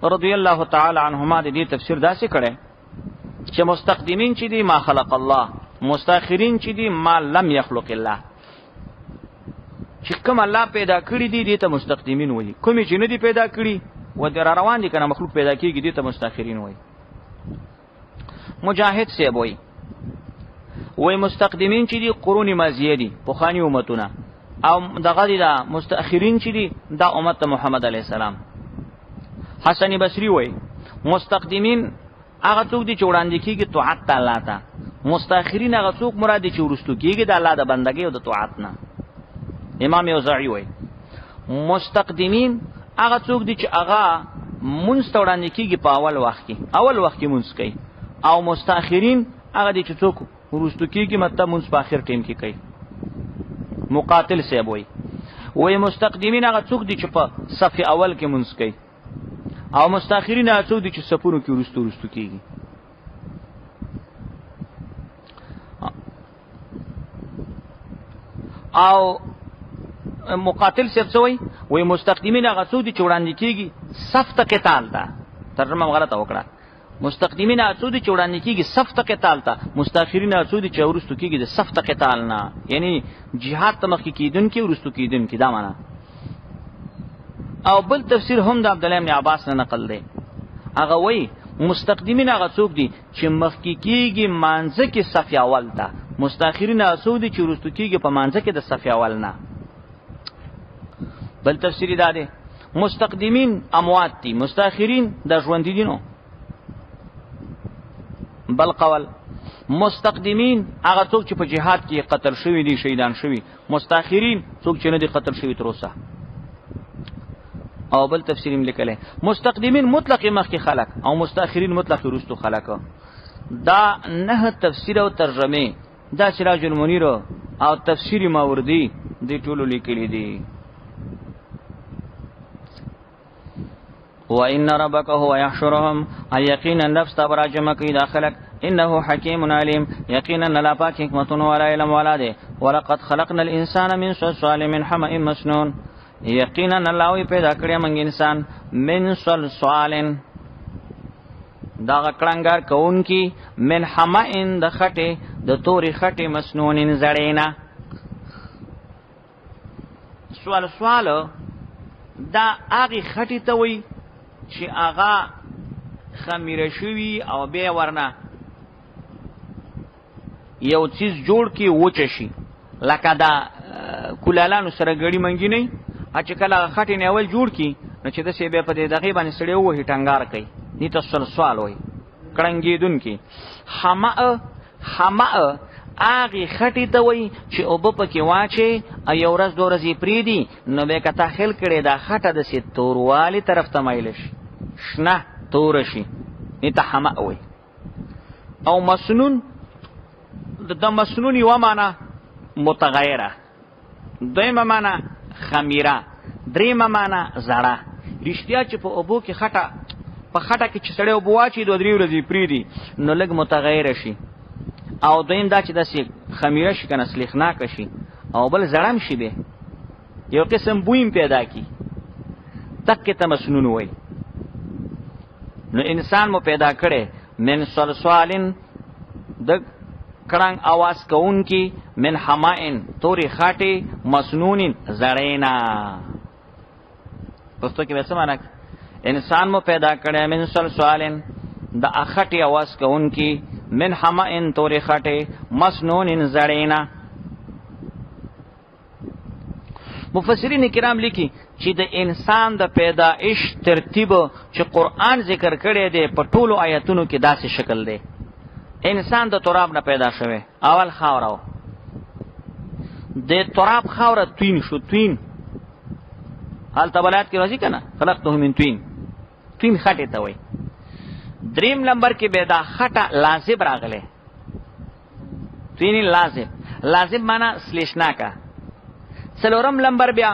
رضی الله تعالی عنهما د دې تفسیر داسې کړی چې مستقدمین چې دي ما خلق الله، مستأخرین چې دي ما لم یخلق الله، چې کوم الله پیدا کړی دي دې ته مستقدمین وایي، کوم چې نه دي پیدا کړي و در روان دي کنه مخلوق پیدا کیږي دې ته مستأخرین وایي. مجاهد صاحب وایي وای مستقدمین چې دي قرون ماضیه دي پخواني امتونه، او دغه دي دا مستأخرین چې دي دا امت محمد علی السلام. حسن بصری وایي مستقدمین هغه څوک دي چې وړاندې کیږي طاعت ته الله ته، مستأخرین هغه څوک مراد دي چې وروسته کیږي د الله د بندګۍ او د طاعت نه. امام اوزاعي وایي مستقدمین هغه څوک دي چې هغه مونځ ته وړاندې کیږي په اول وخت کې، اول وخت کې مونځ کوي، او مستأخرین هغه دي چې څوک وروسته کیږي مطلب مونځ په آخر ټیم کې کوي. مقاتل صاحب وایي وایي مستقدمین هغه څوک دي چې په صف اول کې مونځ کوي، او مستأخرین هغه څوک دي چې صفونو کې وروسته وروسته کیږي. او مقاتل صاحب څه وایي؟ وایي مستقدمین هغه څوک دي چې وړاندې کېږي صف ته قتال ته. ترجمه هم غلطه وکړه. مستقدمین هغه څوک دي چې وړاندې کېږي صف ته قتال ته، مستاخرین هغه څوک دي چې وروستو کېږي د صف ته قتال نه، یعنی جهاد ته مخکې کېدونکي وروستو کېدونکي، دا معنا. او بل تفسیر هم د عبدالله بن عباس نه نقل دی، هغه وایي مستقدمین هغه څوک دي چې مخکې کېږي مانځه کې صف اول ته، مستاخرین هغه څوک دي چې وروستو کېږي په مانځه کې د صف اول نه. بل تفسیر دا دی مستقدمین اموات دي، مستاخرین د ژوندي دي. نو بل قول مستقدمین هغه څوک چې په جهاد کې قتل شوي دي، شهیدان شوي، مستاخرین څوک چې نه دي قتل شوي تر اوسه. او بل تفسیر هم لیکلی مستقدمین مطلق مخکې خلق او مستاخرین مطلق وروستو خلق. دا نه تفسیر او ترجمه دا سراج المنیر او تفسیر ماوردی دی ټولو لیکلی دي. وان ربک هو يحشرهم، یقینا نفس تبرا جمع کی دا خلق، انه حکیم علیم، یقینا الله پاک حکمتونو والا علم والا دی. ولقد خلقنا الانسان من صلصال من حمأ مسنون، یقینا الله وی پیدا کړی موږ انسان من صلصال دا کړنګار کون کی من حمأ د خټه د توري خټه مسنون زړینا. سوال سوال دا هغه خټی ته وای چې هغه خمیره شوی او بیا ورنه یو چیز جوړ کی وچ شي، لکه دا کولالانو سره ګړی منګی نه، چې کله خټې نه اول جوړ کی نو چې د سی بیا په دې دغه باندې سړی وهي ټنګار کوي، دې ته سوال سوال وای کړنګېدون کی. حمأ حمأ هغې خټې ته وایي چې اوبه پکې واچې او یو ورځ دوه ورځې پرېږدي، نو بیا که تا خیل کړې دا خټه داسې توروالي طرف ته مایله شي، شنه توره شي، دې ته حمأ وایي. او مسنون د مسنون یوه معنا متغیره، دویمه معنا خمیره، دریمه معنا زړه. رښتیا چې په اوبو کې خټه په خټه کې چې سړی اوبه واچي دوه درې ورځې پرېږدي نو لږ متغیره شي، او دویم دا چې داسې خمیره شي که نه سلیخناکه شي، او بل زړم شي، بیا یو قسم بوی هم پیدا کړي، دقې ته مسنون وایي. نو انسان مو پیدا کړی من صلصال د کړنګ आवाज کوونکی، من حمائن تورې خاټې، مسنون زړینا. پښتو کې به څه معنا؟ انسان مو پیدا کړی من صلصال د اخټې आवाज کوونکی، من حمائن تورې خاټې، مسنون زړینا. مفسرین کرام لیکي چې د انسان د پیدائش ترتیب چې قرآن ذکر کړی دی په ټولو آیتونو کې داسې شکل دی. انسان د تراب نه پیدا شوی، اول خاوره و، د تراب خاوره توین شو، توین هلته بلایت کې راځي که نه، خلقته من توین، توین خټې ته وایي. دریم نمبر کې بیا دا خټه لازب راغلی، توین لازم، لازم معنا سلیشناکه. څلورم لمبر بیا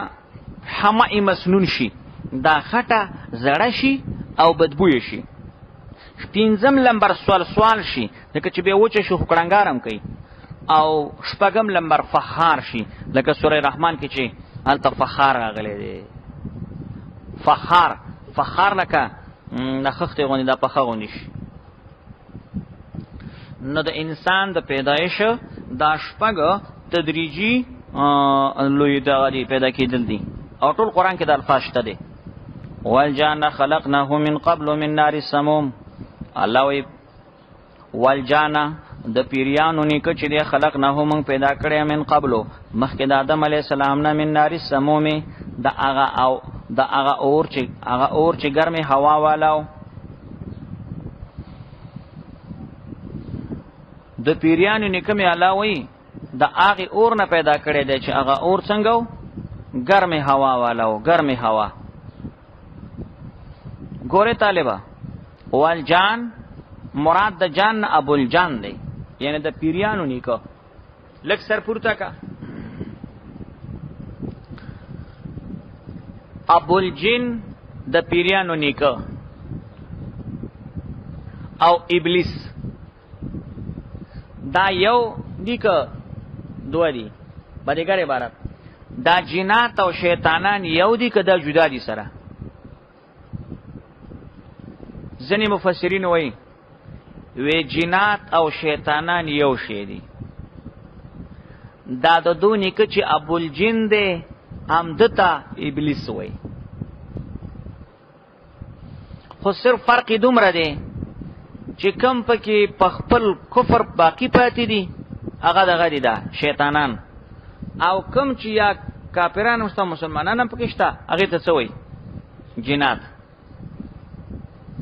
حمأ مسنون شي، دا خټه زړه شي او بدبوی شي. پنځم لمبر سوال سوال شي، لکه چې بیا وچه شي خو کړنګار هم کوي. او شپږم لمبر فخار شي، لکه سوره رحمان کې چې هلته فخار راغلی دی. فخار، فخار لکه د خښتې غوندې دا پخه غوندې شي. نو د انسان د پیدایش دا شپږ تدریجي لوی دغه دي پیدا کېدل دي، او ټول قرآن کې د الفاظ شته دي. والجان خلقناه من قبل من نار السموم، الله وی والجان د پیریانو نیکه چې دی خلقناه مونږ پیدا کړی من قبلو مخکې د آدم علیه السلام نه، من نار السموم د هغه او د هغه اور چې هغه اور چې ګرمې هوا والاو. د پیریانو نیکه مې الله وایي د هغې اور نه پیدا کړی دی چې هغه اور څنګه و؟ ګرمې هوا والا و، ګرمې هوا. ګورې طالبه، والجان مراد د جان نه ابوالجان دی، یعنی د پیریانو نیکه. لږ سر پورته کا. ابوالجن د پیریانو نیکه او ابلیس دا یو نیکه دوه دي، بدیګر عبارت. دا جنات او شیطانان یو دي که دا جدا دي سره؟ ځینې مفسرین وایي وی جنات او شیطانان یو شی دي. دا د دو نیکه چې ابو الجن دی هم دته ابلیس وایي، خو صرف فرق دومره دی چې کم پکې په خپل کفر باقی پاتې دي هغه دغه دي دا شیطانان، او کم چې یا کافران هم شته مسلمانان هم پکې شته هغې ته څه وایي؟ جنات.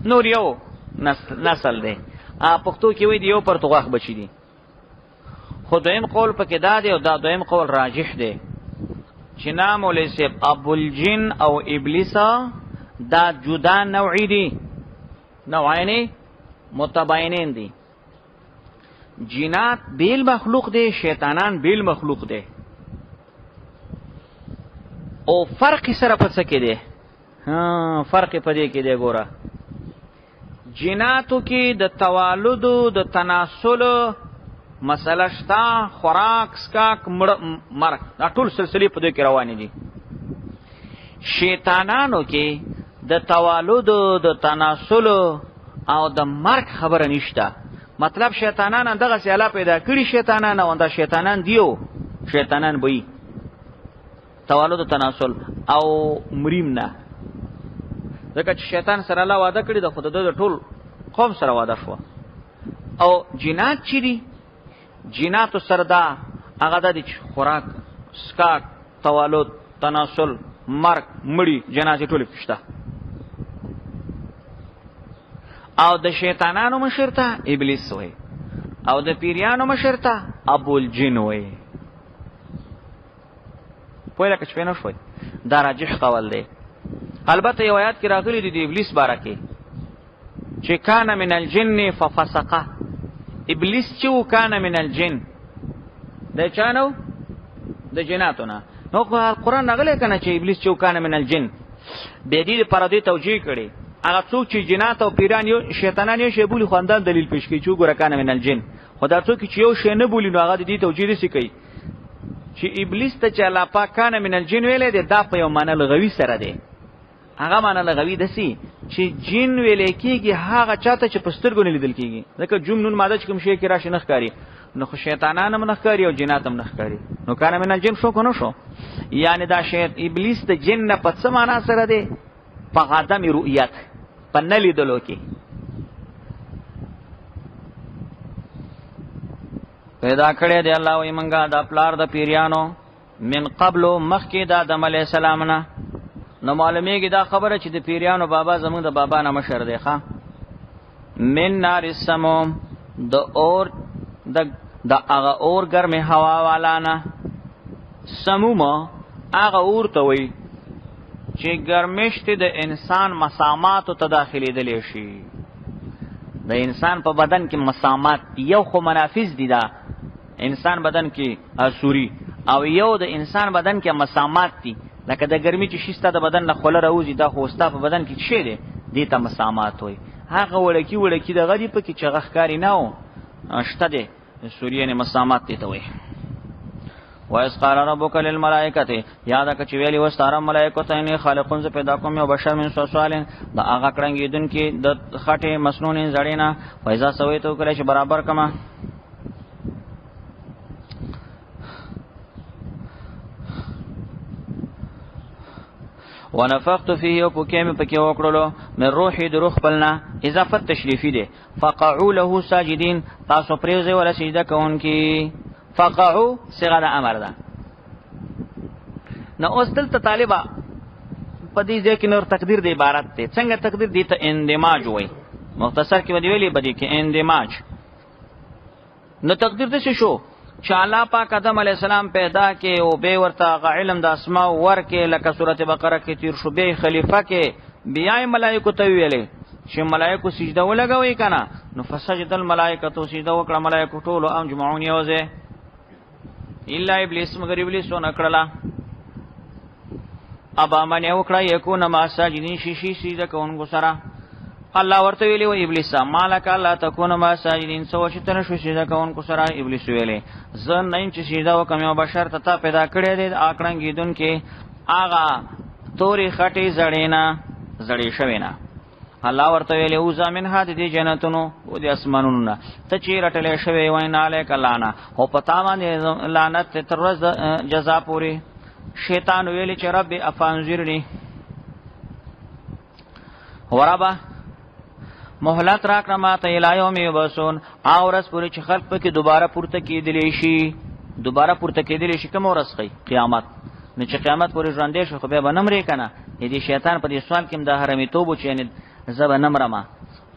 نور یو نسل دی. پښتو کې وایي د یو پرتوغاښ بچي دي. خو دویم قول پکې دا دی او دا دویم قول راجح دی چې نام مولوی صاحب ابو الجن او ابلیس دا جدا نوعی دي، نوعین متباینین دي. جنات بیل مخلوق دی، شیطانان بیل مخلوق دی، او فرق سره په څه کې دی؟ ها، فرق په دې کې دی. ګوره، جناتو کې د توالد د تناسل مسله شته، خوراک سکاک مرګ دا ټول سلسلې په دې کې روانې دي. شیطانانو کې د توالد د تناسل او د مرګ خبره نشته. مطلب شیطانان دغه سیاله پیدا کړي، شیطانان او دا شیطانان دیو شیطانان بوي توالد تناسل او مریم نه، ځکه چې شیطان سره الله وعده کړې ده، خو د ده ټول قوم سره وعده شوه. او جنات چې دي، جناتو سره دا هغه د چې خوراک سکاک توالد تناسل مرګ مړي جنازې ټولې پکې شته. او د شیطانانو مشر ته ابلیس وایي او د پیریانو مشر ته ابو الجن وایي. پوه لکه چې پوه نه شوئ، دا راجح قول دی. البته یو آیات کې راغلي دي د ابلیس باره کې چې کان من الجن ففسقه. ابلیس چې و کان من الجن، د چا نه؟ د جناتو نه. نو قرآن راغلی که نه چې ابلیس چې و کان من الجن، بیا دې لپاره دوی توجیه کړي. هغه څوک چې جنات او پیران یو شیطانان یو شی بولي، خو همدا دلیل پیش کوي چې وګوره کان من الجن. خو دا څوک چې یو شی نه بولي نو هغه د دې توجیه داسې کوي چې ابلیس ته چې الله پاک کان من الجن ویلې دی، دا په یو معنی لغوي سره دی. هغه معنی لغوي دسی چې جن ویلې کېږي هغه چاته چې په سترګو نه لیدل کېږي، ځکه جم نون ماده چې کوم شی کې راشي نه ښکاري، نو خو شیطانان هم نه ښکاري او جنات هم نه ښکاري. نو کان من الجن شو که نه شو؟ یعنې دا شیط ابلیس د جن نه په څه معنا سره دی؟ په عدم رؤیت، په نه لیدلو کې. پیدا کړی دی الله وی منګه دا پلار د پیریانو من قبل مخکې د آدم علی السلام نه. نو معلومیږي دا خبره چې د پیریانو بابا زمونږ د بابا نه مشر دی. ښا، من نار السموم، د اور د هغه اور ګرمه هوا والا نه. سموم هغه اور ته وایي چې ګرمشت د انسان مساماتو ته داخلېدلی شي. د انسان په بدن کې مسامات یو خو منافذ دي، دا انسان بدن کې اسوري، او یو د انسان بدن کې مسامات دي، لکه د ګرمي چې شي ستا د بدن نه خوله راوځي، دا خو ستا په بدن کې څه دی، دې ته مسامات وایي. هغه وړکي وړکي دغه دي پکې چې هغه ښکاري نه و شته دی، سوریه نه مسامات دي ته وایي. وَإِذْ قَالَ رَبُّكَ لِلْمَلَائِكَةِ، یاد کړه چې ویلي وو ستا رب ملایکو ته انی خالقون، زه پیدا کوم یو بشر من صلصال، د هغه کړنګېدونکي د خټې مسنونې زړې نه. فَإِذَا سَوَيْتُهُ، کله چې برابر کړم ونفخت فيه او پکې مې پکې وکړلو من روحي د روح خپلنا، اضافت تشریفي دی. فقعوا له ساجدين، تاسو پریوځئ ولا سجده کوونکي. فقعوا صيغه د امر ده. نو اوس دلته طالبا په دې ځای کې نور تقدیر د عبارت دی. څنګه تقدیر دی؟ ته اندماج وای، مختصر کې ودی ویلې بدی کې اندماج. نو تقدیر د څه شو چې الله پاک آدم علی السلام پیدا کې او به ورته غ علم د اسماء ورکې، لکه سورته بقره کې تیر شو، به خلیفہ کې بیا ملائکه ته ویلې چې ملائکه سجده ولګوي کنه. نو فسجد الملائکه، سجده وکړه ملائکه ټول ام جمعون یوځه الا ابلیس، مگر ابلیس ونه کړله. ابا من وکړه یکون ما ساجدین، شیشی سجده کوونکو سره. الله ورته ویلی و ابلیس مالک الله تکون ما ساجدین سو چې تنه شو سجده کوونکو سره. ابلیس ویلی زه نه یم چې سجده وکم، یو بشر ته تا پیدا کړی دی آکړنګیدون کې آغا توري خټې زړې نه زړې شوې نه. الله ورته ویلی او زامن ها د دې جنتونو او د اسمانونو نه ته چې رټلې شوې وای نه علیک لانا او پتا باندې لعنت تر ورځ جزا پوری. شیطان ویلی چې رب افانذرنی وربا مهلت راکړه ما ته الی یوم یبعثون، او ورځ پورې چې خلق پکې دوباره پورته کېدلی شي. دوباره پورته کېدلی شي کوم ورځ خي؟ قیامت. نو چې قیامت پورې ژوندې شو خو بیا به نه مرې که نه. دې شیطان په دې سوال کې هم د حرمیتوب و چې یعنې زه به نه مرمه.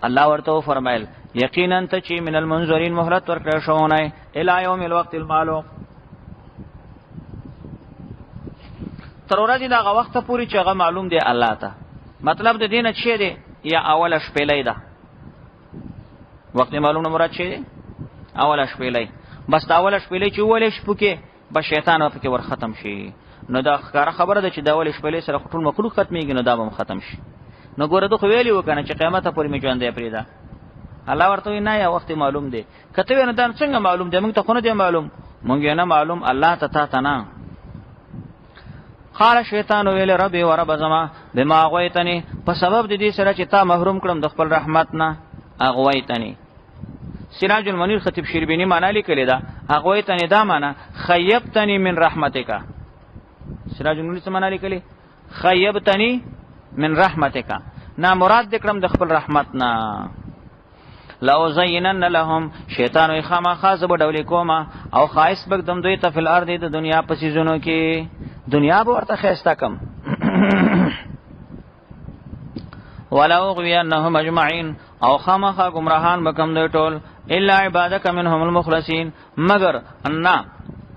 الله ورته وفرمایل یقینا ته چې من المنظرین مهلت ورکړی شوی الی یوم الوقت المعلوم، تر ورځې دغه وخت پورې چې هغه معلوم دی الله ته. مطلب د دینه چې دی یا اوله شپېلۍ ده، وخت معلوم نه مراد چې دی اوله شپېلۍ، بس دا اوله شپېلۍ چې ولې شپو کې به شیطان په کې ور ختم شي. نو دا ښکاره خبره ده چې دا اولې شپېلۍ سره ټول مخلوق ختمېږي، نو دا به هم ختم شي. نو ګوره ده خو ویلي وکنه چې قیامت پورې مې ژوندی پرېږده. الله ورته وایي نه یا وخت معلوم دی، که ته وې نو دا څنګه معلوم دی؟ موږ ته خو نه دی معلوم، موږ یې نه معلوم، الله ته تا ته نه. قال شیطان ویل رب و رب زما بما غویتنی، په سبب د دې سره چې تا محروم کړم د خپل رحمت نه. اغویتنی سراج المنیر خطیب شیربینی معنا لیکلی دا، اغویتنی دا معنا خیبتنی من رحمتک. سراج المنیر څه معنا لیکلی؟ خیبتنی من رحمتک، نا مراد دکړم د خپل رحمت نه. لو زینن لهم، شیطان وی خامخا زه به ډولې کومه او ښایست به ږدم دوی ته فی الارض د دنیا په څیزونو کې، دنیا به ورته ښایسته کم. ولا اغوینهم اجمعین، او خامخا گمراهان به کم دوی ټول، الا عبادک منهم المخلصین، مگر نه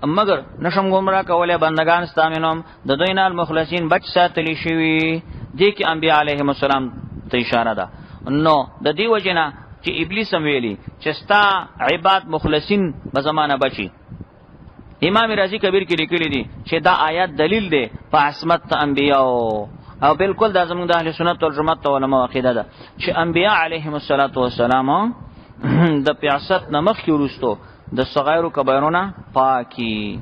مگر نشم گمراه کوله بندگان ستا منهم د دوی نه المخلصین بچ ساتلی شوی. دې کې انبیاء علیهم السلام ته اشاره ده. نو د دې وجنه چې ابلیس هم ویلی چې ستا عباد مخلصین به زمانه بچي. امام رازی کبیر کې لیکلی دي چې دا آیات دلیل دی په عصمت انبیاء، او بالکل دا زموږ د اهل سنت والجماعت علماء عقیده ده چې انبیاء علیهم الصلاۃ والسلام د بعثت نه مخکې وروسته د صغیر او کبایرو نه پاکي.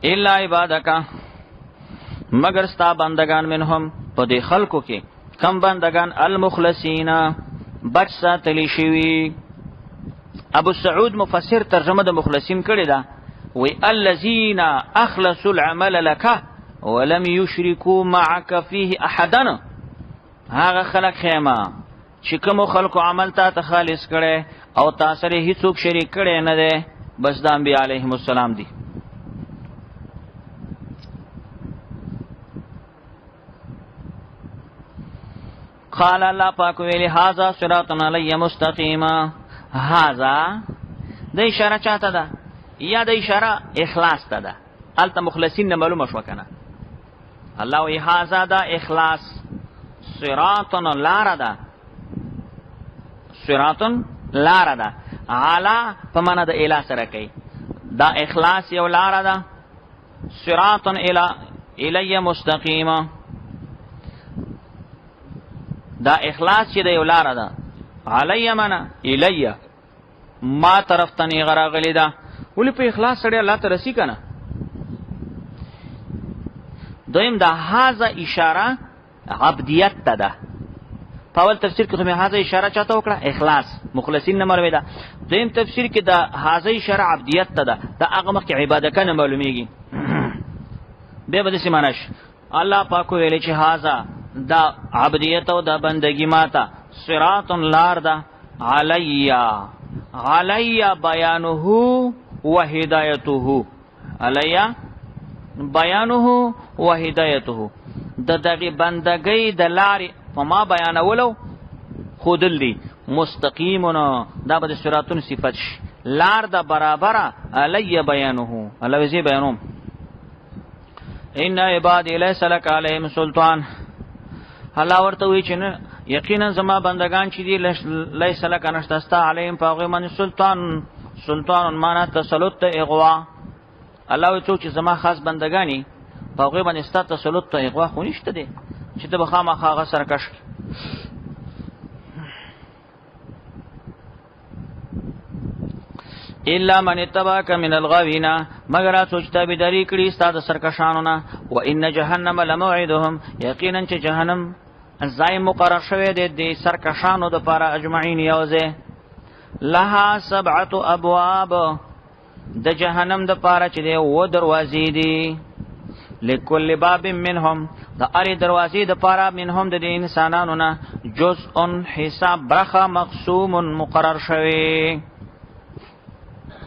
الا عبادک، مگر ستا بندگان، منهم په دې خلکو کې کم بندگان، المخلصین بچ ساتلی شوی. ابو سعود مفسر ترجمه د مخلصین کړی ده، وی الذین اخلصوا العمل لك ولم یشرکوا معك فيه احدا. هغه خلک خیمه چې کوم خلکو عمل تا ته خالص کړي او تا سره هیڅوک شریک کړي نه دی، بس د انبیاء علیهم السلام دي. قال الله پاک ویلی هاذا صراط علی مستقیما. هاذا د اشاره چاته ده؟ یا د اشاره اخلاص ته ده. الته مخلصین نه معلومه شو کنه. الله وی هاذا دا اخلاص صراط لار ده، صراط لار ده، علا په معنا د اله سره کوي. دا اخلاص یو لار ده، صراط الی الی مستقیما. دا اخلاص چې د یو لار ده، علی معنا الی ما طرف ته نه غراغلی ده. ولی په اخلاص سره الله ته رسی کنه. دویم دا هاذا اشاره عبدیت ته ده. په اول تفسیر کې خو مې هاذا اشاره چاته وکړه؟ اخلاص مخلصین نه معلومه ده. دویم تفسیر کې دا هاذا اشاره عبدیت ته ده، دا هغه مخکې عبادت کنه معلومیږي. به به دې معنی شي. الله پاک ویل چې هاذا دا عبدیت او دا بندگی ماته صراط لار ده، علیا علیا بیانه و هدایته، علیا بیانه و هدایته، د دغه بندګۍ د لارې په ما بیانولو خودل دي. مستقیمون دا به د صراطون صفت شي، لار د برابره علی بیانه، الله وزي بیانوم. ان عبادی لیس لک علیهم سلطان، الله ورته وی چې نه یقینا زما بندگان چې دي لیس لک نشته ستا علیهم په هغوی باندې سلطان، سلطان معنا تسلط اغوا. الله وی څوک چې زما خاص بندگانی په هغه باندې ستا تسلط ته اغوا خو نشته دی چې ته به خامخا هغه سرکش الا من اتبعك من الغاوین مگر سوچ ته به دری کړي ستاسو سرکشانو نه و ان جهنم لموعدهم یقینا چې جهنم ځای مقرر شوی دی د سرکشانو د پاره اجمعین یوځه لها سبعه ابواب د جهنم د پاره چې دی و دروازې دي لکل باب منهم د اری دروازې د پاره منهم د انسانانو نه جزء حساب برخه مقسوم مقرر شوی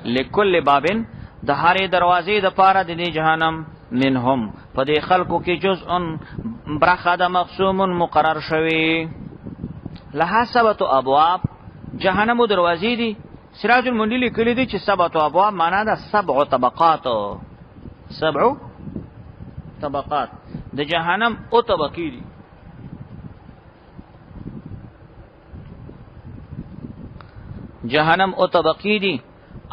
لکل باب د هرې دروازې د پاره د جهنم منهم په دې خلکو کې جزء برخه د مقسوم مقرر شوی لها سبت ابواب جهنم دروازې دي سراج المنی لیکلی دی چې سبع ابواب معنا ده سبع طبقات، سبع طبقات د جهنم او طبقې دي. جهنم او طبقې دي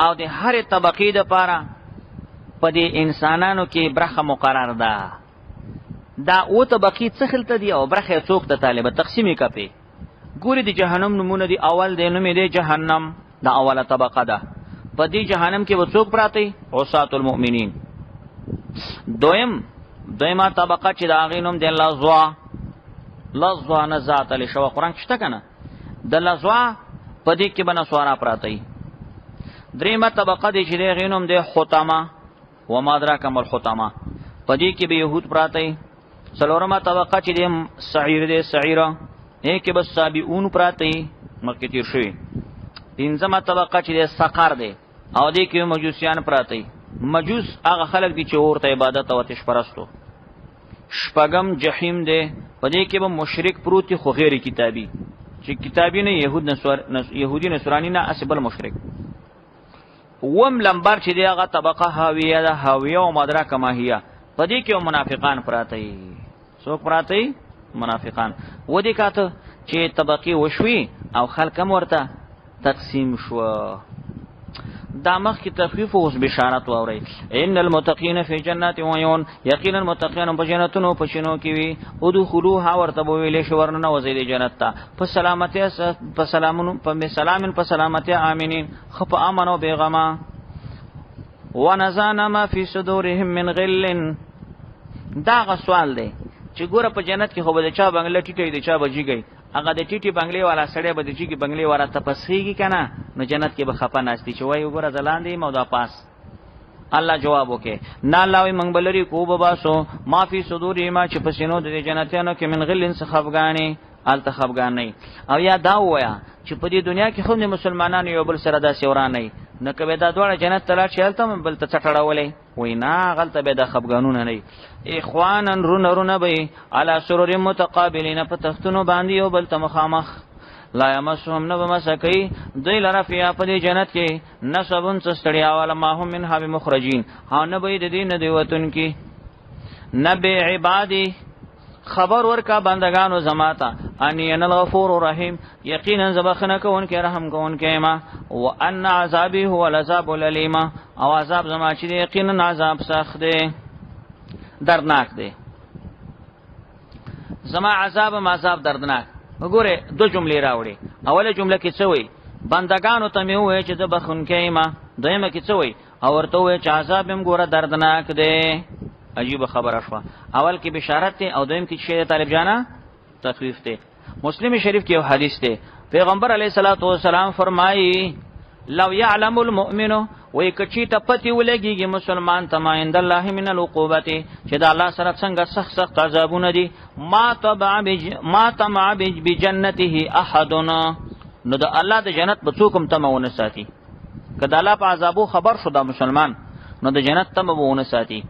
او د هر طبقې د پاره په دې انسانانو کې برخه مقرر ده. دا او طبقې څه خلته دي او برخه څوک ته طالب تقسیمې کپي ګوري. د جهنم نمونه دی، اول دی نوم دی جهنم، دا اوله طبقه ده. په دې جهنم کې وڅوک پراته؟ عصات المؤمنین. دویم، دویمه طبقه چې دا غي نوم دی لزوا، لزوا نزات علی شو قران کې شته کنه، د لزوا په دې کې بنا سوارا پراته. دریمه طبقه دی چې د غي نوم دی حطمه، وما ادراک ما الحطمه، په دې کې به يهود پراته. څلورمه طبقه چې دی سعیر دی، سعیره یې کې بس سابعون پراته، مخکې تیر شوی. پنځمه طبقه چې دی سقر دی او دې کې مجوسیان پراته. مجوس هغه خلک دي چې اورته عبادت او آتش پرستو. شپږم جحیم دی، په دې کې به مشرک پروت خو غیر کتابي، چې کتابي نه يهود نسوار يهودي نصراني نه اسبل مشرک. وم لمبر چې دی هغه طبقه هاویه ده، هاویه او مدرک ما هي، په دې کې منافقان پراته دي. څوک پراته دي؟ منافقان. و دې کاته چې طبقه وشوي او خلک هم ورته تقسیم شو. دا مخ کی تخفیف اوس بشارت واوري. ان المتقین فی جنات و عیون، یقینا متقین په جنتونو په شنو کې وي. ادخلوها ورته ویلې شو ورنه وزید جنت ته په سلامتی، په سلامونو، په سلامن، په سلامتی، امینین، خپ امن او بیغما. ونزعنا ما فی صدورهم من غل. دا غ سوال دی چې ګوره په جنت کې خو به چا بنگله ټیټه دی چا بجیږي، هغه د ټیټي بنگلې والا سړی به د جیګي بنگلې والا تپسخیږي کنه، نو جنت کې به خپه ناشتي چې وای وګوره زلان دی مو دا پاس. الله جواب وکي نه، الله وي منګ بلری کو باسو ما فی صدور ما چې پسینو د جنتیانو کې من غلن څخه خفګانی، الته خفګان نه. او یا دا وایا چې په دې دنیا کې خو مسلمانانو یو بل سره داسې ورانه نه، نو که دا دواړه جنت ته لاړ شي هلته بل ته څټړولې وای نه، غلطه به د خفګانونه نه. اخوانن رونه رونه به علی سرور متقابلین، په تختونو باندې یو بل ته مخامخ. لا یمسهم نو مسکی دوی لره فیا په دې جنت کې نصبن څستړیا ولا ما هم منها بمخرجین، او نه به د دې نه دی وتون کې. نبی عبادی خبر ورکا بندگانو زماتا انی ان الغفور الرحیم، یقینا زبخنه کوونکې رحم کوونکې ما، وان عذابی هو العذاب الالم، او عذاب زما چې یقینا عذاب سخت دی دردناک دی. زما عذاب ما عذاب دردناک. وګوره دو جملې راوړي. اوله جمله کې څه وایي؟ بندگانو ته مې ووایي چې زه بخښونکی یم. دویمه کې څه وایي؟ او ورته ووایي چې عذاب هم ګوره دردناک دی. عجیب خبره شوه. اول کې بشارت دی او دویم کې چې طالب جانا تخویف دی. مسلم شریف کې یو حدیث دی، پیغمبر علیه الصلاۃ والسلام فرمایي لو يعلم المؤمن، وای کچی ته پتی ولګیږي مسلمان ته ما عند الله من العقوبت، چې د الله سره څنګه سخت سخت عذابونه دي، ما تبع بج ما تمع بجنته احد، نو د الله د جنت به څوک هم تمه ونه ساتي. که د الله په عذابو خبر شو دا مسلمان، نو د جنت تمه به ونه ساتي.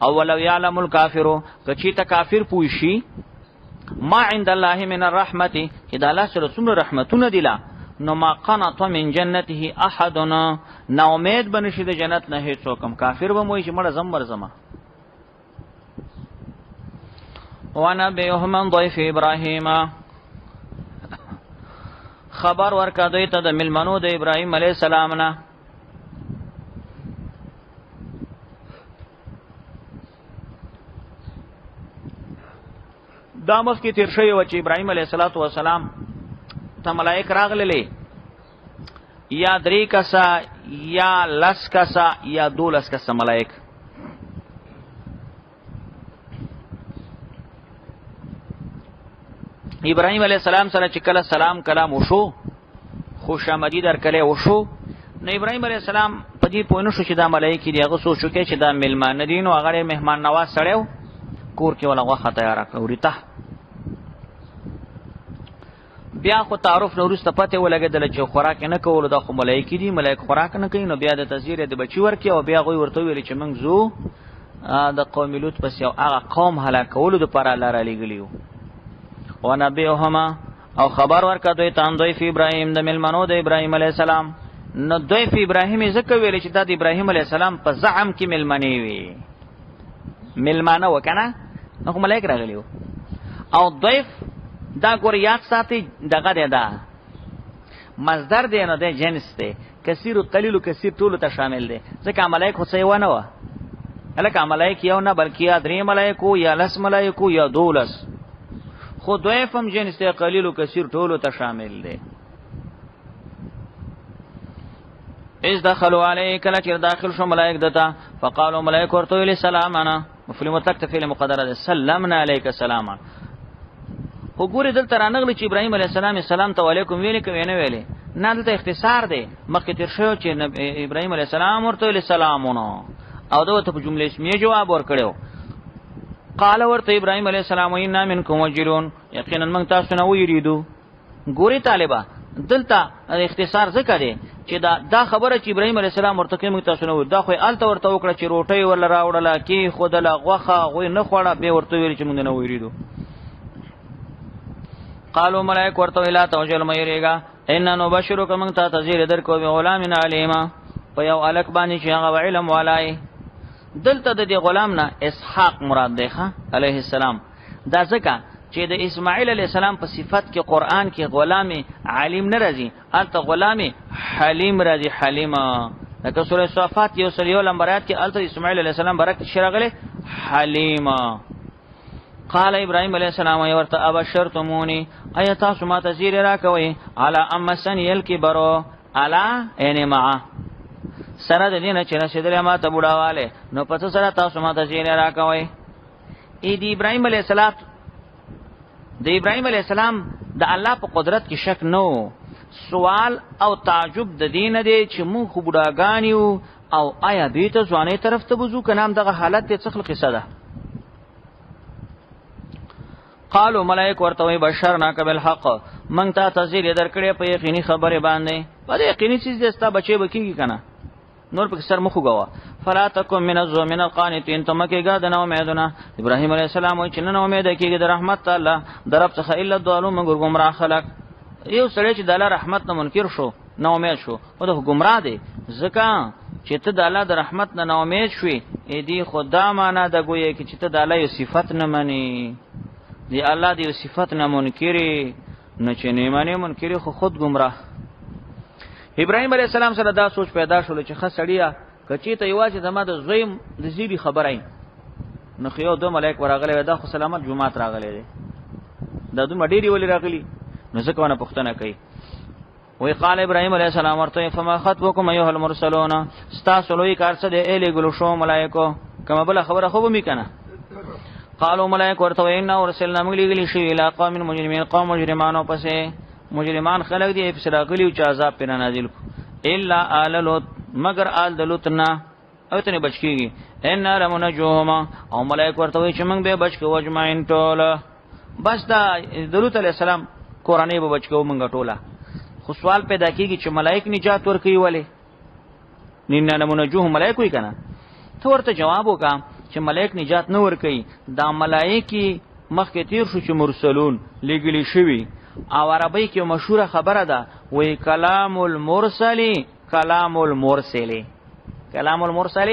او ولو يعلم الكافر، کچی ته کافر پوي شي ما عند الله من الرحمت، چې د الله سره څومره رحمتونه دي لا، نو ما قنط من جنته احد، نا امید بنشي د جنت نه هیڅوک هم. کافر به موي چې مړه زم مرزما. ونبئهم عن ضيف ابراهیم، خبر ورکا دوی ته د ملمنو د ابراهیم علی السلام نه. دا مخ کې تیر شوی و چې ابراهیم علیه السلام ته ملائک راغللې، یا درې کسا یا لس کسا یا 12 کسا ملائک. ابراهیم علیه السلام سره چې کله سلام کلام وشو، خوش آمدی در کله وشو، نو ابراهیم علیه السلام په دې پوه نه شو چې دا ملایکې دي. هغه سوچ وکړي چې دا مېلمانه دي، نو هغه ډېر مهمان نواز سړی و، کور کې ولا غوښه تیاره کړه وریته. بیا خو تعارف نه وروسته پته ولګېدله چې خوراک یې نه کولو، دا خو ملایکې دي، ملایک خوراک نه کوي. نو بیا د تزیر د بچي ورکړي او بیا هغوی ورته وویل چې موږ ځو د قوم لوط پسې او هغه قوم هلاکولو دپاره الله رالیږلي وو. ونبئهما او خبر ورکړه دوی ته ضیف ابراهیم، د مېلمنو د ابراهیم علیه السلام. نو ضیف ابراهیم یې ځکه ویلې چې دا د ابراهیم علیه السلام په زعم کې مېلمنې وي، مېلمانه وه که نه، نو خو ملایک راغلي وو. او ضیف دا ګور یاد ساتي، دغه دی، دا مصدر دی، نو دی جنس دی، کثیر و قلیل و کثیر ټولو ته شامل دی، ځکه ملایک خو څه یوه نه وه، هلکه ملایک یو نه بلکې یا درې ملایکو یا لس ملایکو یا 12، خو ضیف هم جنس دی، قلیل و کثیر ټولو ته شامل دی. اس دخلوا علیه، کله چې داخل شو ملائک دتا، فقالوا ملائک ورته ویل سلامنا، مفعول مطلق ته فعل مقدره ده، سلمنا علیک سلاما. خو ګورې دلته رانغلی چې ابراهیم علیه السلام سلام ته علیکم ویلې که نه ویلې؟ نه، دلته اختصار دی، مخکې تیر شوی چې ابراهیم علیه السلام ورته ویلې سلامونه، او ده ورته په جمله اسمیه جواب ورکړی. قال ورته ابراهیم علیه السلام انا منکم وجلون، یقینا موږ تاسو نه ویریدو. ګوري طالبہ، دلته اختصار ځکه دی چې دا خبره چې ابراهیم علیه السلام ورته کوي موږ تاسو نه، دا خو الته ورته وکړه چې روټۍ ورله راوړله کې خودله غوښه غوی نه خوړه، به ورته ویل چې موږ نه ویریدو. قالو ملائک ورته لا توجل مېریګا، ان نبشرک موږ ته تزیر در کو غلام علیما، په یو الک باندې چې هغه علم والای. دلته د دې غلام نه اسحاق مراد دی ښا علیه السلام. دا ځکه چې د اسماعیل علی السلام په صفت کې قران کې غلام عالم نه راځي، الته غلام حلیم راځي، حلیم. لکه سوره صافات یو سل یو لمبر آیات کې الته اسماعیل علی السلام برکت شرغله حلیم. قال ابراهيم عليه السلام ورته ابشرتموني، ایا تاسو ما ته زیر راکوي، علی امسن الکبرو، علی ان مع سره د دینه چې رسیدلې ما ته بوډاواله، نو پس سره تاسو ما ته زیر راکوي. ای دی ابراهيم عليه السلام، د ابراهيم عليه السلام د الله په قدرت کې شک نو، سوال او تعجب د دین دی چې مونږ خو بوډاګان یو او آیا به ته ځواني طرف ته بزو کنام دغه حالت ته څخه قصه ده. قالو ملائک ورته وی بشرنا قبل حق، مونږ ته تزیر درکړې په یقیني خبره باندې، په یقیني چیز دې ستا بچي بکیږي کنه، نور په سر مخ غوا. فلا تکم من الزو من القانتين، ته مکه د نو امیدونه. ابراهیم علیه السلام وای چې نن امید کیږي د رحمت الله درب څخه الا دوالو مګر گمراه خلق. یو سړی چې د الله رحمت نه منکر شو، نه امید شو، او د گمراه دی، ځکه چې ته د الله د رحمت نه نا امید شوې، ای دی خدا معنا د ګویا کې چې ته د الله یو صفت نه منې، دی الله دی یو صفت نه منکرې، نو چې نه منې منکرې خو خود گمراه. ابراهيم عليه السلام سره دا سوچ پیدا شول چې خسړیا کچې ته یوازې زما د زویم د زیری خبرای، نو خو یو دو ملائک ورغلی، دا خو سلامت جمعات راغلی دی، دا دومره ډېری ولې راغلی؟ نو ځکه ونه پوښتنه کوي. وی قال ابراهيم عليه السلام ورته فما خطبكم ايها المرسلون، تاسو لوی کار څه دی الی ګلو شو ملائکو، کما بل خبره خو به می کنه. قالو ملائک ورته ان ارسلنا موږ لېږلي شو الی قوم مجرمین، قوم مجرمانو پسې، مجرمان خلق دی پس راغلی او چې عذاب پر نازل کو، الا آل لوط، مگر آل د لوط نه او ته نه بچ کیږي. ان لمنجوهما، او ملائک ورته وی چې موږ به بچ کو اجمعین ټول، بس دا د لوط علی السلام کورنۍ به بچ کو موږ ټوله. خو سوال پیدا کیږي چې ملائک نجات ورکوي ولې؟ ان لمنجوه ملائک وی کنه، ته ورته جواب وکا چې ملائک نجات نه ورکوي، دا ملائکی مخکې تیر شو چې مرسلون لګلی شوی، او عربی کې مشهوره خبره ده وی کلام المرسل کلام المرسل کلام المرسل،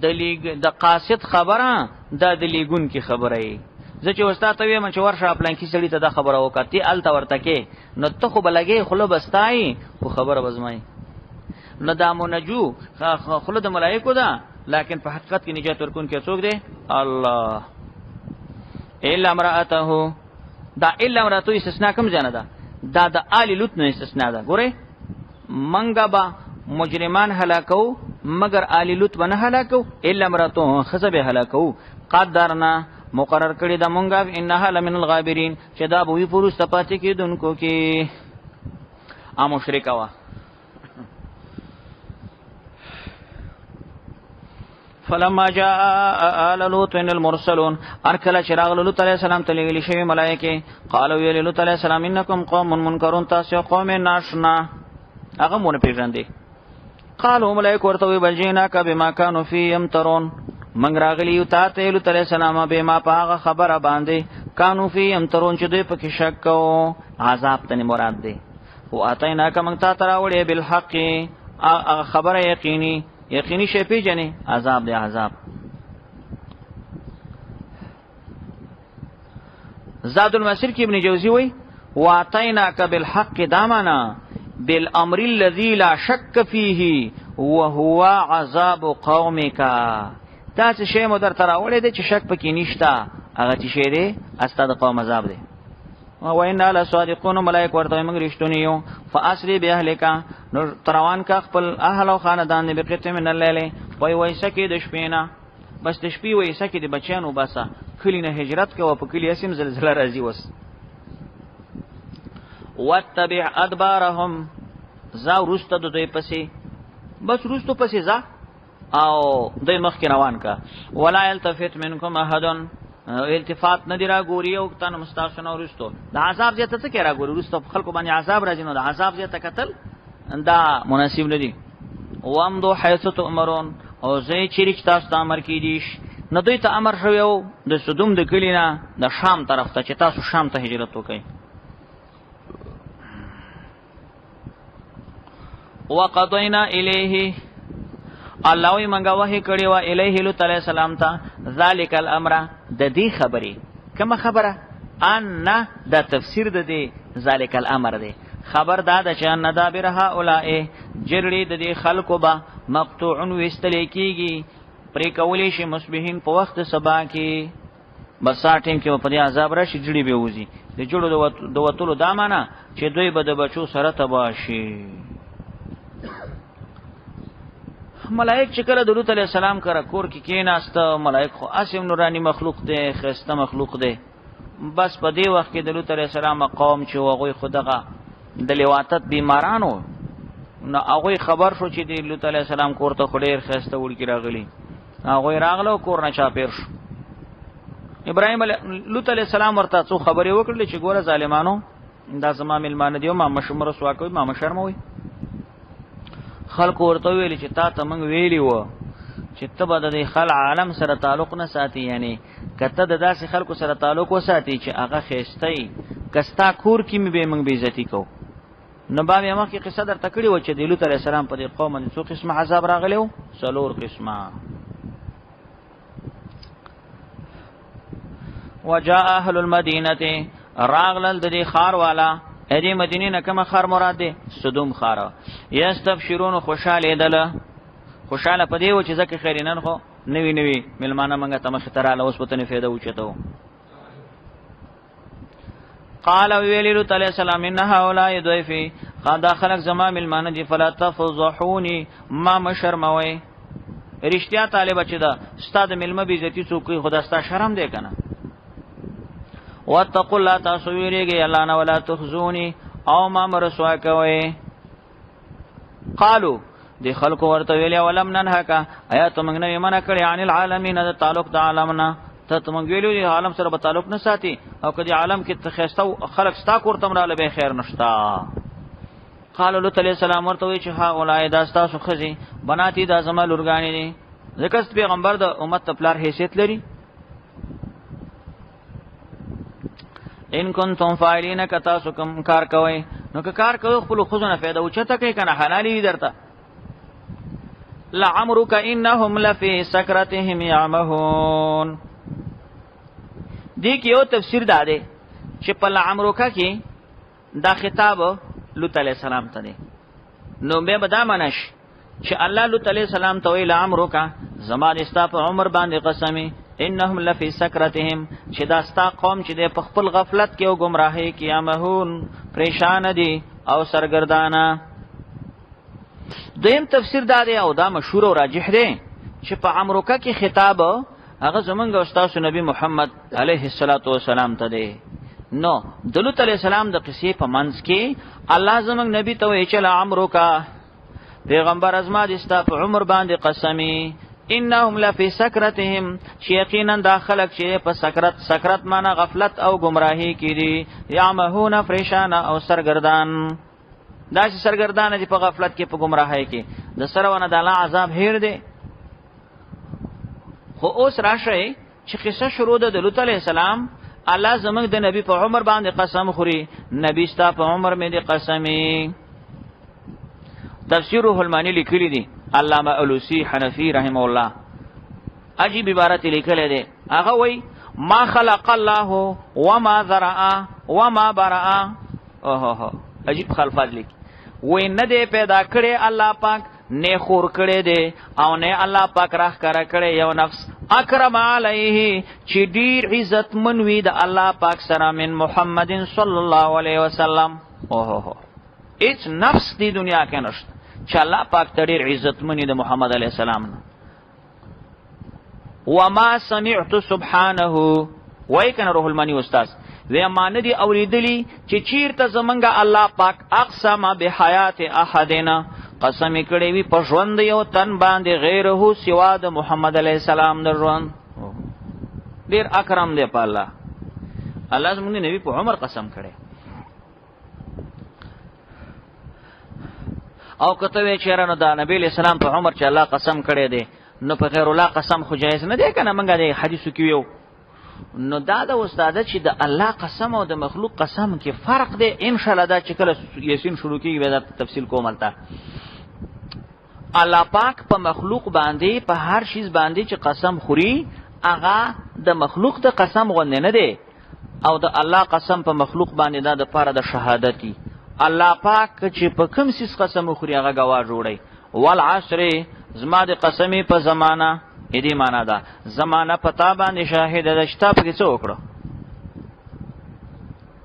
د لیګ د قاصد خبره دا د لیګون کې خبره ای. زه چې استاد ته وایم چې ورشه پلان کې سړی ته دا خبره وکړه، تی الته ورته کې، نو ته خو بلګې خله بستای خو خبره بزمای، نو دا منجو خله د ملائکو ده، لیکن په حقیقت کې نجات ورکون کې څوک دی؟ الله. الا امراته، دا الا امراته استثناء کوم ځای نه ده؟ دا د آل لوط نه استثناء ده. ګوره منګه با مجرمان هلاکو مگر آل لوط به نه هلاکو، الا امراته خزه به هلاکو. قدرنا مقرر کړی د مونږه انها لمن الغابرین چې دا به وی پروسته پاتې کېدونکو کې ا مشرک وا. فلما جاء آل لوط المرسلون، ار کله چې راغلو لوط علیہ السلام ته لېږلي شوي ملایکې، قالو ویل لوط علیہ السلام انکم قوم منکرون، تاسو قوم ناشنا، هغه مونږ پیژندې. قالو ملائک ورته وی بل جینا کا بما كانوا فی یمترون، منګ راغلی یو تا ته لوط علیہ السلام به ما پاغه خبره باندې کانو فی یمترون چې دوی پکې شک کو، عذاب ته مراد دی. او اتینا کا منګ تا تراوړې بالحق، هغه خبره یقیني، یقیني شی پیژنې، عذاب دی عذاب. زاد المسیر کې ابن جوزی وای واتیناک بالحق دامنا بالامر الذي لا شک فيه وهو عذاب قومک، دا څه شی مو درته راوړی دی چې شک پکې نشته، هغه چې شی دی استا د قوم عذاب دی. وإنا لصادقون، ملائک ورته موږ رښتونی یو. فاسری باهلک، نو تروان کا خپل اهل او خاندان دی بقطع من الليل، وای وای سکی د شپې نه، بس د شپې وای سکی د بچیانو باسه، کلی نه هجرت کوه، په کلی اسیم زلزلہ راځي وس. واتبع ادبارهم، زا ورسته د دوی پسې، بس ورسته پسې زا او دوی مخکې روان کا. ولا یلتفت منکم احد، التفات نه دی را ګوري او تن مستاسو نه ورستو د عذاب زیاته څه کې را ګوري، ورستو خلکو باندې عذاب راځي، نو د عذاب زیاته قتل دا مناسب نه دی. وامدو حيث تؤمرون، او زه چیرې چې تاسو ته امر کیدیش، نو دوی ته امر شوی و د سدوم د کلي نه د شام طرف ته چې تاسو شام ته هجرت وکړئ. وقضینا الیه، الله وی منګه وحی کړی و الیه لوط علیہ السلام ته ذالک الامر، د دې خبرې کومه خبره، ان دا تفسیر د دې ذالک الامر دی. خبر دا ده چې ان دابر هؤلاء، جرړې د دې خلکو به مقطوع وستل کیږي، پرې کولی شي مصبحین په وخت سبا کې، بس سا ټیم کې په دې عذاب راشي جړې به وځي. د جړو د وتلو دا معنا چې دوی به د بچو سره تباه شي. ملائک چې کله د لوط علیه السلام کره کور کې کېناسته، ملائک خو اسیم نوراني مخلوق دی، ښایسته مخلوق دی. بس په دې وخت کې د لوط علیه السلام قوم چې هغوی خو دغه د لواطت بیمارانو، نو هغوی خبر شو چې د لوط علیه السلام کور ته خو ډېر ښایسته وړکي راغلي. هغوی راغله او کور نه چاپېر شو. ابراهیم لوط علیه السلام ورته څو خبرې وکړلې چې ګوره ظالمانو، دا زما مېلمانه دي او ما مشم رسوا کوي، ما مشرموي. خلکو ورته ویل چې تا ته موږ ویلي و چې ته به د دې خل عالم سره تعلق نه ساتي، یعنی که ته د داسې خلکو سره تعلق وساتي چې هغه ښایسته وي، که ستا کور کې مې به موږ بېعزتي کوو. نو باب یې مخکې قصه درته کړې وه چې د لوط علیه السلام په دې قوم باندې څو قسمه عذاب راغلی و؟ څلور قسمه. وجاء اهل المدینه، راغلل د دې ښار والا، دې مدینې نه کومه ښار مراد دی؟ سدوم ښار. یستبشرون، خوشحالېدل، خوشحاله په دې و چې ځکه خیر نن خو نوي نوي مېلمانه موږ ته مخې ته راغله، اوس به تنې فایده اوچتوو. قال ویلی لوط علیہ السلام ان هؤلاء ضيفي، دا خلق زما ملمانه دي، فلا تفضحوني، ما مشرموي. رښتیا طالب چې دا ستا د ملمه بی عزتی څوک کوي، خدا ستا شرم دی کنه. واتقوا الله، تاسو ویریږئ الله نه، ولا تخزوني، او ما مرسوا کوي. قالو دی خلکو ورته ویل ولم ننهک، آیا ته موږ نه منع کړی عن العالمین، د تعلق د عالم نه؟ ته موږ ویلو دی عالم سره به تعلق نه ساتي، او کدی عالم کې ته خسته خلک ستا کور تم رااله به خیر نشتا. قال لوط علیہ السلام ورته وی چې ها اولای دا تاسو خزي بناتی، دا زما لورګانی دي، ځکه پیغمبر د امت ته پلار حیثیت لري. ان کنتم فاعلین، که تاسو کوم کار کوئ، نو که کار کوئ خپل خزونه فایده اوچته کوي کنه، حلالي دي درته. لعمرک انهم لفی سکرتهم یعمهون. دې کې یو تفسیر دا دی چې په لعمرک کې دا خطاب لوط علیہ السلام ته دی، نو به دا منش چې الله لوط علیہ السلام ته ویل عمرک، زما د ستا په عمر باندې قسمي، انهم لفی سکرتهم چې دا ستا قوم چې د په خپل غفلت کې او گمراهۍ کې یامهون پریشان دي او سرګردانه. دویم تفسیر دا دی او دا مشهور او راجح دی چې په عمرکه کې خطاب هغه زمونږ او تاسو نبی محمد علیه الصلاۃ والسلام ته دی. نو د لوط علیه السلام د قصې په منځ کې الله زمونږ نبی ته وایي چې لعمرک، پیغمبر ازما د ستا په عمر باندې قسمی، انهم لفی سکرتهم، چې یقینا دا خلک چې په سکرت، سکرت معنی غفلت او گمراهی کې دي، یعمهون فریشان او سرګردان، دا چې سرګردان دي په غفلت کې په گمراهی کې، د سره ونه د الله عذاب هیر دی. خو اوس راشي چې قصه شروع ده د لوط علیه السلام، الله زموږ د نبی په عمر باندې قسم خوري، نبی ستا په عمر مې دې قسمي. تفسیر روح المانی لیکلی دی علامه علوسی حنفی رحم الله، عجیب عبارت لیکلی دی. هغه وای ما خلق الله وما ذرا وما برا. اوه هو عجیب خلفاظ لیکي، وای نه دی پیدا کړی الله پاک، نه خور کړی دی او نه الله پاک راخ کرا کړی یو نفس اکرم علیه چې ډیر عزت منوي د الله پاک سره من محمد صلی الله علیه وسلم. اوه هو هیڅ نفس دی دنیا کې نشته چې الله پاک ته ډیر عزت مني د محمد علیه السلام نه. وما سمعت سبحانه، وای کنه روح المانی استاد وی ما نه دی اوریدلی چې چیرته زمونږ الله پاک اقسم بحیات احدنا قسم کړی وی په ژوند یو تن باندې غیره سوا د محمد علی السلام د ژوند. ډیر اکرم دی په الله، الله زمونږ نبی په عمر قسم کړی. او کته وی چیرې نو دا نبی له سلام په عمر چې الله قسم کړی دی نو په غیر الله قسم خو جایز نه دی کنه، مونږه د حدیثو کې یو. نو دا د استاد چې د الله قسم او د مخلوق قسم کې فرق دی. ان شاء الله دا چې کله یاسین شروع کیږي به دا تفصیل کوم. الته الله پاک په مخلوق باندې په هر شیز باندې چې قسم خوري هغه د مخلوق د قسم غوندې نه دی، او د الله قسم په مخلوق باندې دا د پاره د شهادتي. الله پاک چې په کوم سیس قسم خوري هغه گواه جوړي. والعصر، زما د قسمی په زمانہ، دې معنا ده زمانہ پتا باندې شاهد ده چې تا پکې څه وکړو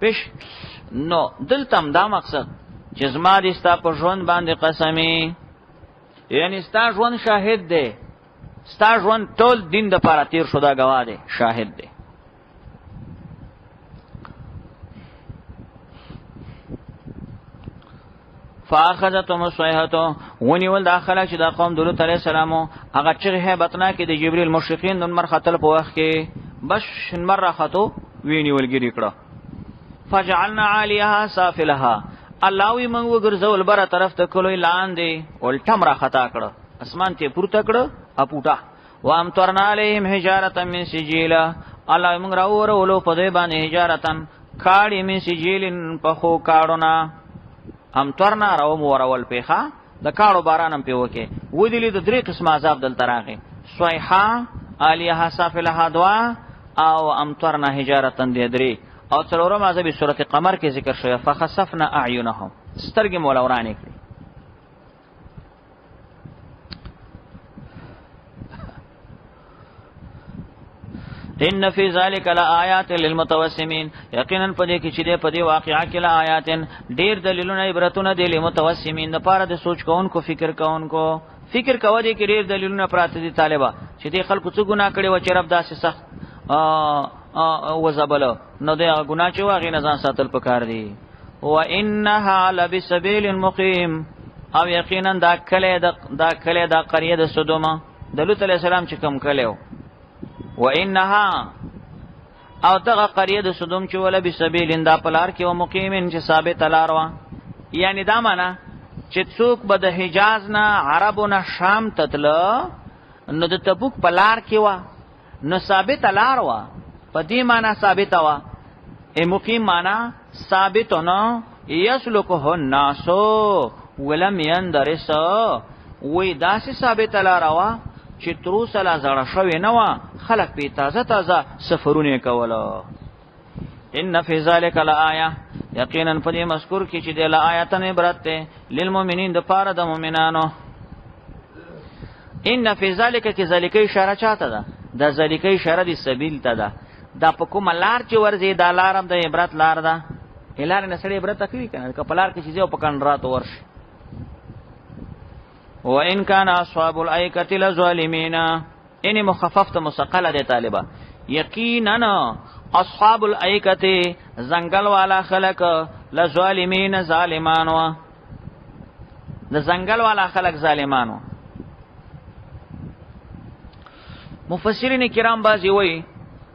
پښ. نو دلته هم دا مقصد چې زما دې ستا په ژوند باندې قسمی، یعنی ستا ژوند شاهد دی، ستا ژوند ټول دین د پاره تیر شو، دا گواه دی، شاهد دی. فاخذتهم الصيحه، ونیول دا خلک چې د قوم د لوط علیه السلام هغه چغې هیبتناکې د جبریل مشرقین د نمر ختل په وخت کې، بس نمر راختو وینیول ګیری کړه. فجعلنا عالیها سافلها، الله وی موږ وګرځول بره طرف ته کلوې لاندې، الټم را خطا کړه، اسمان ته پورته کړه اپوټه. وامطرنا علیهم حجارة من سجیل، الله موږ راورولو په دې باندې حجارتن کاړي من سجیل په خو کاړونه. امطرنا راو مورول پیخه د کاړو باران هم پیوکه ودلی. د درې قسم عذاب دلته راغی، صیحه الیها سافلها دوا او امطرنا حجارتن دې درې، او څلورم عذاب سورته قمر کې ذکر شوی فخسفنا اعینهم، سترګې مولا ورانې کړې. ان فی ذلک لآیات للمتوسمین، یقینا پدې کې چې دې پدې واقعا کې لآیات ډیر دلیلونه عبرتونه دي للمتوسمین د پاره د سوچ کوونکو فکر کوونکو. فکر کوه دې کې ډیر دلیلونه پراته دي طالبہ چې دې خلکو څه ګناه کړي و چې رب داسې سخت وزبل، نو دې ګناه چې واغې نه ځان ساتل پکار دي. وانها لبسبیل مقیم، او یقینا دا کله دا کله دا قریه د سدومه د لوط علی السلام چې کوم کله و انها، او دغه قریه د سدوم چې ولا بسبیل دا پلار کې او مقیمن چې ثابت لار وا، یعنی دا معنا چې څوک به د حجاز نه عربو نه شام ته تله نو د تبوک پلار کې وا، نو ثابت لار وا، په دې معنا ثابت وا. ای مقیم معنا ثابت نه یسلکه الناس ولم يندرس، وی داسې ثابت لار وا چې تر اوسه لا زړه شوې نه وه، خلک پې تازه تازه سفرونه کوله. ان فی ذلک لآیه، یقینا په دې مذکور کې چې د لآیتن عبرت ده للمؤمنین د پاره د مؤمنانو. ان فی ذلک کې ذلک اشاره چاته ده؟ دا ذالک اشاره دی سبیل ته ده. دا په کومه لار چې ورځي دا لار هم د عبرت لار ده. لار نه سړی عبرت اخلي کنه، که په لار کې چې په کندرات ورشي. وان کان اصحاب الایکه لظالمین، ان مخفف ته مثقله ده طالبہ. یقینا اصحاب الایکه زنګل والا خلق لظالمین ظالمانو، د زنګل والا خلق ظالمانو. مفسرین کرام بعضی وای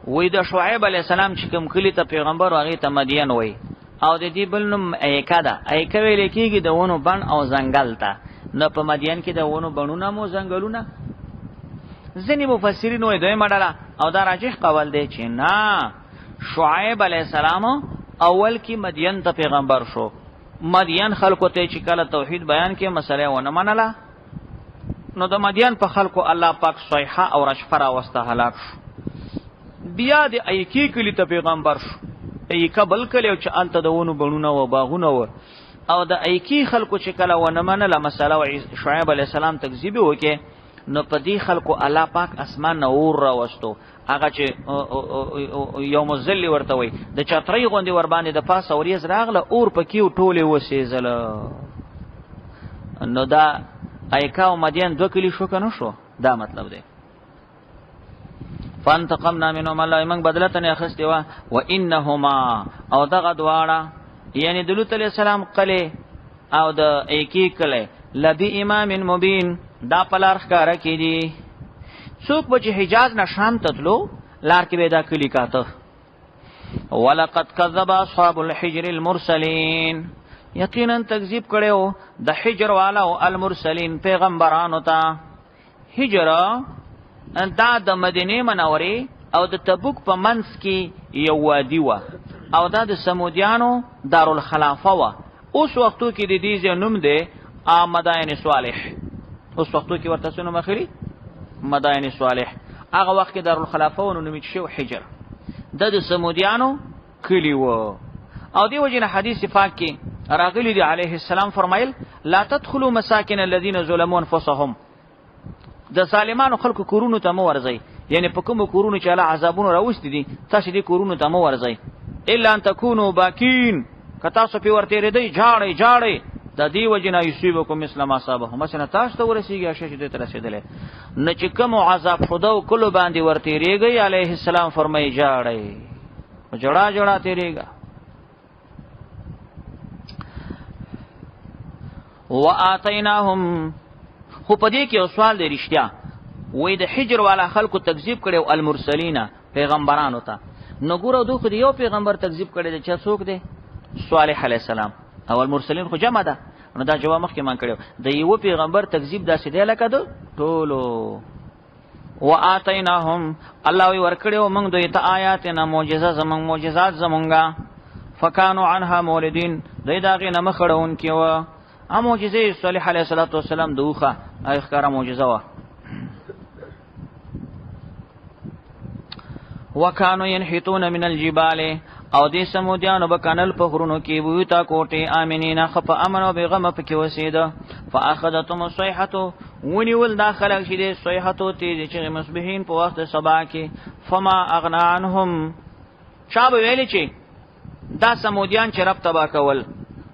وای د شعیب علی السلام چې کوم کلی ته پیغمبر هغه ته مدین وای، او د دې بل نوم ایکه ده. ایکه ویل کېږي د ونو بڼ او ځنګل ته. نو په مدین کې د ونو بڼونه مو ځنګلونه. ځینې مفسرین وای دویمه ډله، او دا راجح قول دی چې نه، شعیب علی السلام اول کې مدین ته پیغمبر شو. مدین خلکو ته چې کله توحید بیان کې مسله ونه منله، نو د مدین په خلکو الله پاک صیحه او رجفه راوسته، هلاک شو. بیا د ایکی کلی ته پیغمبر شو. ایکه بل کلی چې هلته د ونو بڼونه و باغونه و، او د ایکی خلکو چې کله ونه منله مسله او شعیب علیه السلام تکذیب وکړي، نو په دې خلکو الله پاک اسمان نه اور راوستو. هغه چې یوم الذل ورته وای، د چترۍ غوندې ور باندې د پاسه وریځ راغله، اور پکې ټولې وسېزله. نو دا ایکا او مدین دوه کلي شو که نه شو؟ دا مطلب دی. فانتقمنا منهم، الله موږ بدله تنه اخیستې وه. وانهما، او دغه دواړه یعنی د لوط علیه السلام قلعه او د ایکی کلی لبی امام مبین، دا پلار ښکاره کې دي. څوک به چې حجاز نه شام ته تلو، لار کې به دا کلی کاته. ولقد کذب اصحاب الحجر المرسلین، یقینا تکذیب کړو د حجر والا او المرسلین پیغمبرانو ته. حجر دا د مدینه منورې او د تبوک په منځ کې یو وادي وه، او دا د سمودیانو دارالخلافه وه. اوس وختو کې د دې ځای نوم دی مدائن صالح. اوس وختو کې ورته څه نوم اخلي؟ مدائن صالح. هغه وخت کې دارالخلافه و، نو نوم یې شو حجر. دا د سمودیانو کلی و. او دی وجه نه حدیث پاک کې راغلی دی، علیه السلام فرمایل لا تدخلوا مساکن الذين ظلموا انفسهم، د ظالمانو خلکو کورونو ته مو ورځئ، یعنی په کومو کورونو چې الله عذابونه راوستي دي تاسو دې کورونو ته مو ورځئ، الا ان تکونوا باکین، که تاسو پې ورتېرېدئ جاړئ جاړئ، د دې وجې نه یصیبکم مثل ما اصابهم، مثلا تاسو ته ورسېږي هغه شی چې دوی ته رسېدلی. نو چې کوم عذاب خدا او کلو باندې ورتېرېږئ، علیه السلام فرمایي جاړئ، جړا جړا تېرېږه. وآتیناهم، خو په دې کې یو سوال دی رښتیا وای د حجر والا خلکو تکذیب کړي او المرسلین پیغمبرانو ته. نو ګوره دوی خو یو پیغمبر تکذیب کړي دی چې څوک دی؟ صالح علی السلام. او المرسلین خو جمع ده، نو دا جواب مخکې ما کړو د یو پیغمبر تکذیب داسې دی لکه د ټولو. وآتیناهم، الله وی ورکړو موږ دوی ته آیاتنا معجزه زمونږ، معجزات زمونږه، فکانوا عنها موردین، دوی داغه نه مخړون کیو. ا معجزه صالح علیه الصلاۃ والسلام دوخه ښکارا معجزه وا. وکانو ينحتون من الجبال، او دې سمودیانو به کنل په غرونو کې بوتا کوټه امنین، خپ امن او بغم پکې وسیده. فاخذتهم الصيحه، ونیول دا خلک چې دې صیحتو تیز چې مصبحین په وخت سبا کې. فما اغنا عنهم، چا به ویل چې دا سمودیان چې رب تبا کول،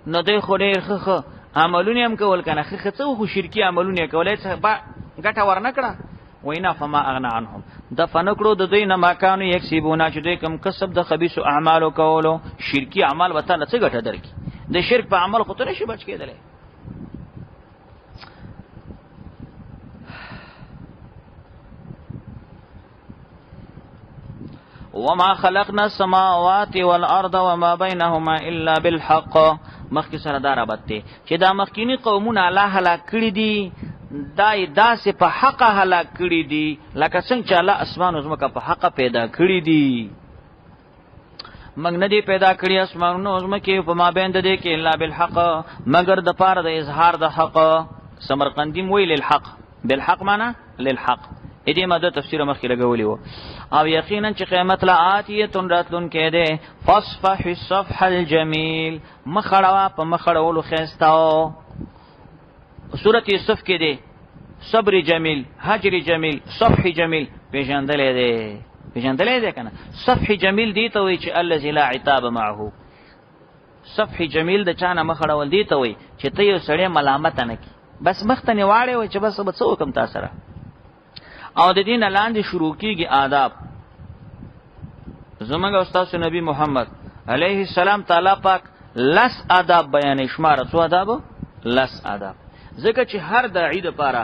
نو دوی خو ډېر ښه ښه عملونه هم کول کنه، ښه ښه څه خو شرکي عملونه کول، څه ګټه ورنه کړه. وینا فما اغنا عنهم، د فنکړو د دوی نه ماکانو یکسبونا، چې دوی کوم کسب د خبيث اعمالو کولو، شرکی اعمال وته نه څه ګټه درکې، د شرک په عمل خو ته نشي بچ کېدلی. وما خلقنا السماوات والارض وما بينهما الا بالحق. مخکې سره دا ربط دی چې دا مخکینی قومونه الله هلاک کړي دي، دا داسې په حق هلاک کړي دي لکه څنګه چې الله اسمان او ځمکه په حق پیدا کړي دي. موږ نه دی پیدا کړی اسمانونه او ځمکه په مابین د دې کې الا بالحق، مگر د پاره د اظهار د حق. سمرقندی وی للحق، بالحق معنا للحق، دې ماده تفسیر مخکې لګولې وو. او یقینا چې قیامت لا آتیه راتلون کې ده. فاصفح الصفح الجمیل، مخړوا په مخړولو خيستاو. سورۃ یوسف کې ده صبر جمیل، هجر جمیل، صفح جمیل. پیژندلې دی، پیژندلې دی کنه. صفح جمیل دی ته وی چې الذی لا عتاب معه. صفح جمیل د چانه مخ اړول دی ته وی چې ته یو سړی ملامت نه کی، بس مخ ته نیواړې وای چې بس به څه وکم تا سره. او د دین لاندې شروع کیږي آداب. زمونږ استاد نبی محمد علیه السلام تعالی پاک لس آداب بیان شمار. څو آداب؟ لس آداب. ځکه چې هر داعی د پاره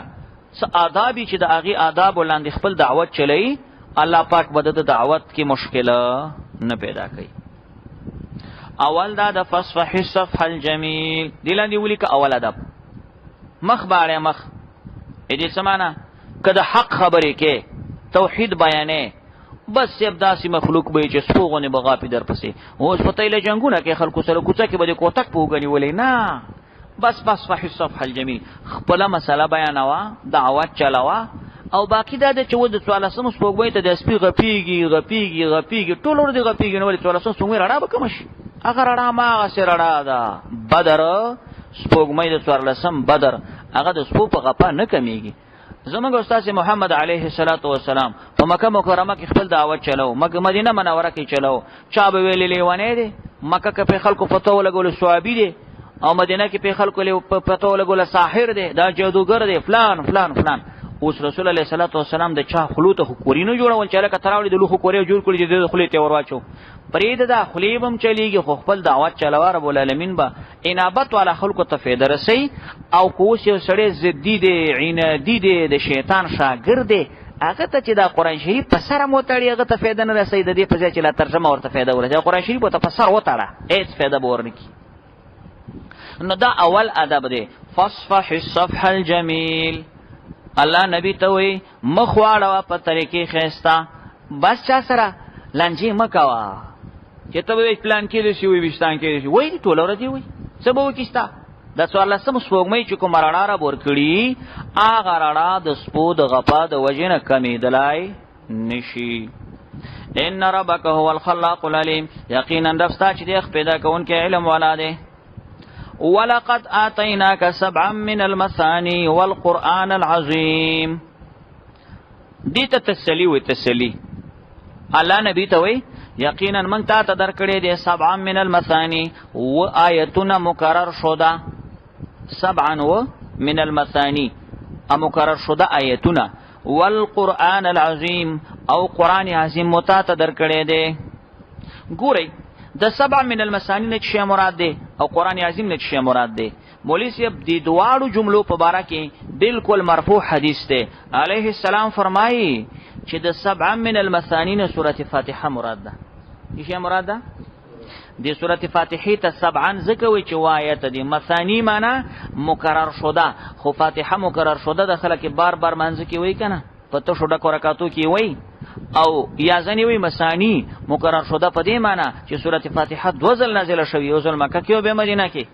څه آداب چې د هغه آداب لاندې خپل دعوت چلی، الله پاک به د دعوت کې مشکله نه پیدا کوي. اول دا د فصفح الصفح الجمیل دی لاندې ولیکه اول ادب مخ باړې مخ. دې څه معنا؟ که د حق خبرې کې توحید بیانې، بس سیب داسې مخلوق به چې سپو غونې به غاپي درپسې. اوس په تیله جنګونه کې خلکو سره کوڅه کې به د کوتک په اوږه نیولې نه، بس بس فح الصفح الجمیل، خپله مسله بیانوه، دعوت چلوه. او باقی دا ده چې و د څوارلسم سپوږمۍ ته د سپي غپیږي غپیږي غپیږي ټول ورځ غپیږي، نو ولې څوارلسم سپوږمۍ رڼا به کمه شي؟ هغه رڼا هماغسې رڼا ده. بدر سپوږمۍ د څوارلسم بدر هغه د سپو په غپا نه کمیږي. زمونږ استاد محمد علیه الصلاۃ والسلام په مکه مکرمه کې خپل دعوت چلو، مکه مدینه منوره کې چلو. چا به ویلې لیونه دی، مکه کې په خلکو فتوا ولګول صحابي دی، او مدینه کې په خلکو له فتوا ولګول ساحر دی، دا جادوګر دی، فلان فلان فلان. اوس رسول الله صلی الله علیه وسلم د چا خلو ته کورینو جوړول چې لکه تراوړي د لوخو کورې جوړ کړي چې د خلې ته ورواچو پرید دا خلی بم چلیږي، خو خپل دعوت چلوا رب العالمین با انابت والا خلکو ته فایده رسي. او کوس یو سړی ضدی دی، عنادي دی، د شیطان شاګرد دی، هغه ته چې دا قران شریف په سر مو تړي هغه ته فایده نه رسي. د دې په ځای چې لا ترجمه ورته فایده ورسي، قران شریف ته په سر وتاړه هیڅ فایده به ورنکي. نو دا اول ادب دی، فصفح الصفح الجمیل. الله نبی ته وی مخ واړه په طریقې خستا، بس چا سره لانجې مکوا چې ته به پلان کې دي شي وي وشتان کې دي شي وای ټول ورځ وي څه به وکیستا. د څوارلسم سپوږمۍ چې کوم رڼا را بور کړي، هغه رڼا د سپو د غپا د وجې نه کمېدلای نشي. ان ربک هو الخلاق العلیم، یقینا رب ستا چې دی پیدا کوونکی علم والا دی. ولقد آتیناک سبعا من المثانی والقرآن العظیم. دې ته تسلی وي، تسلی الله نبی ته وي یقینا من تا ته درکړې دي سبعا من المثانی و آیتونه مکرر شودا. سبعا و من المثانی ا مکرر شودا آیتونه، والقرآن العظیم او قرآن عظیم متا ته درکړې دي. ګورئ د سبع من المثانی نه چې مراد دی او قرآن عظیم نه چې مراد دی، مولوی صاحب دی دواړو جملو په باره کې بالکل مرفوع حدیث دی. علیه السلام فرمایي چې د سبع من المثانی نه سورته فاتحه مراد ده. څه مراد ده؟ د سورته فاتحه ته سبعا ځکه وی چې وایت دی مثانی معنا مکرر شوده، خو فاتحه مکرر شوده د خلک بار بار مانځ کې وای کنه، په تشو ډکو رکعاتو کې وای. او یا ځنی وی مثانی مکرر شوده په دې معنی چې سورته فاتحه دو ځل نازله شوی، یو ځل مکه کې او به مدینه کې.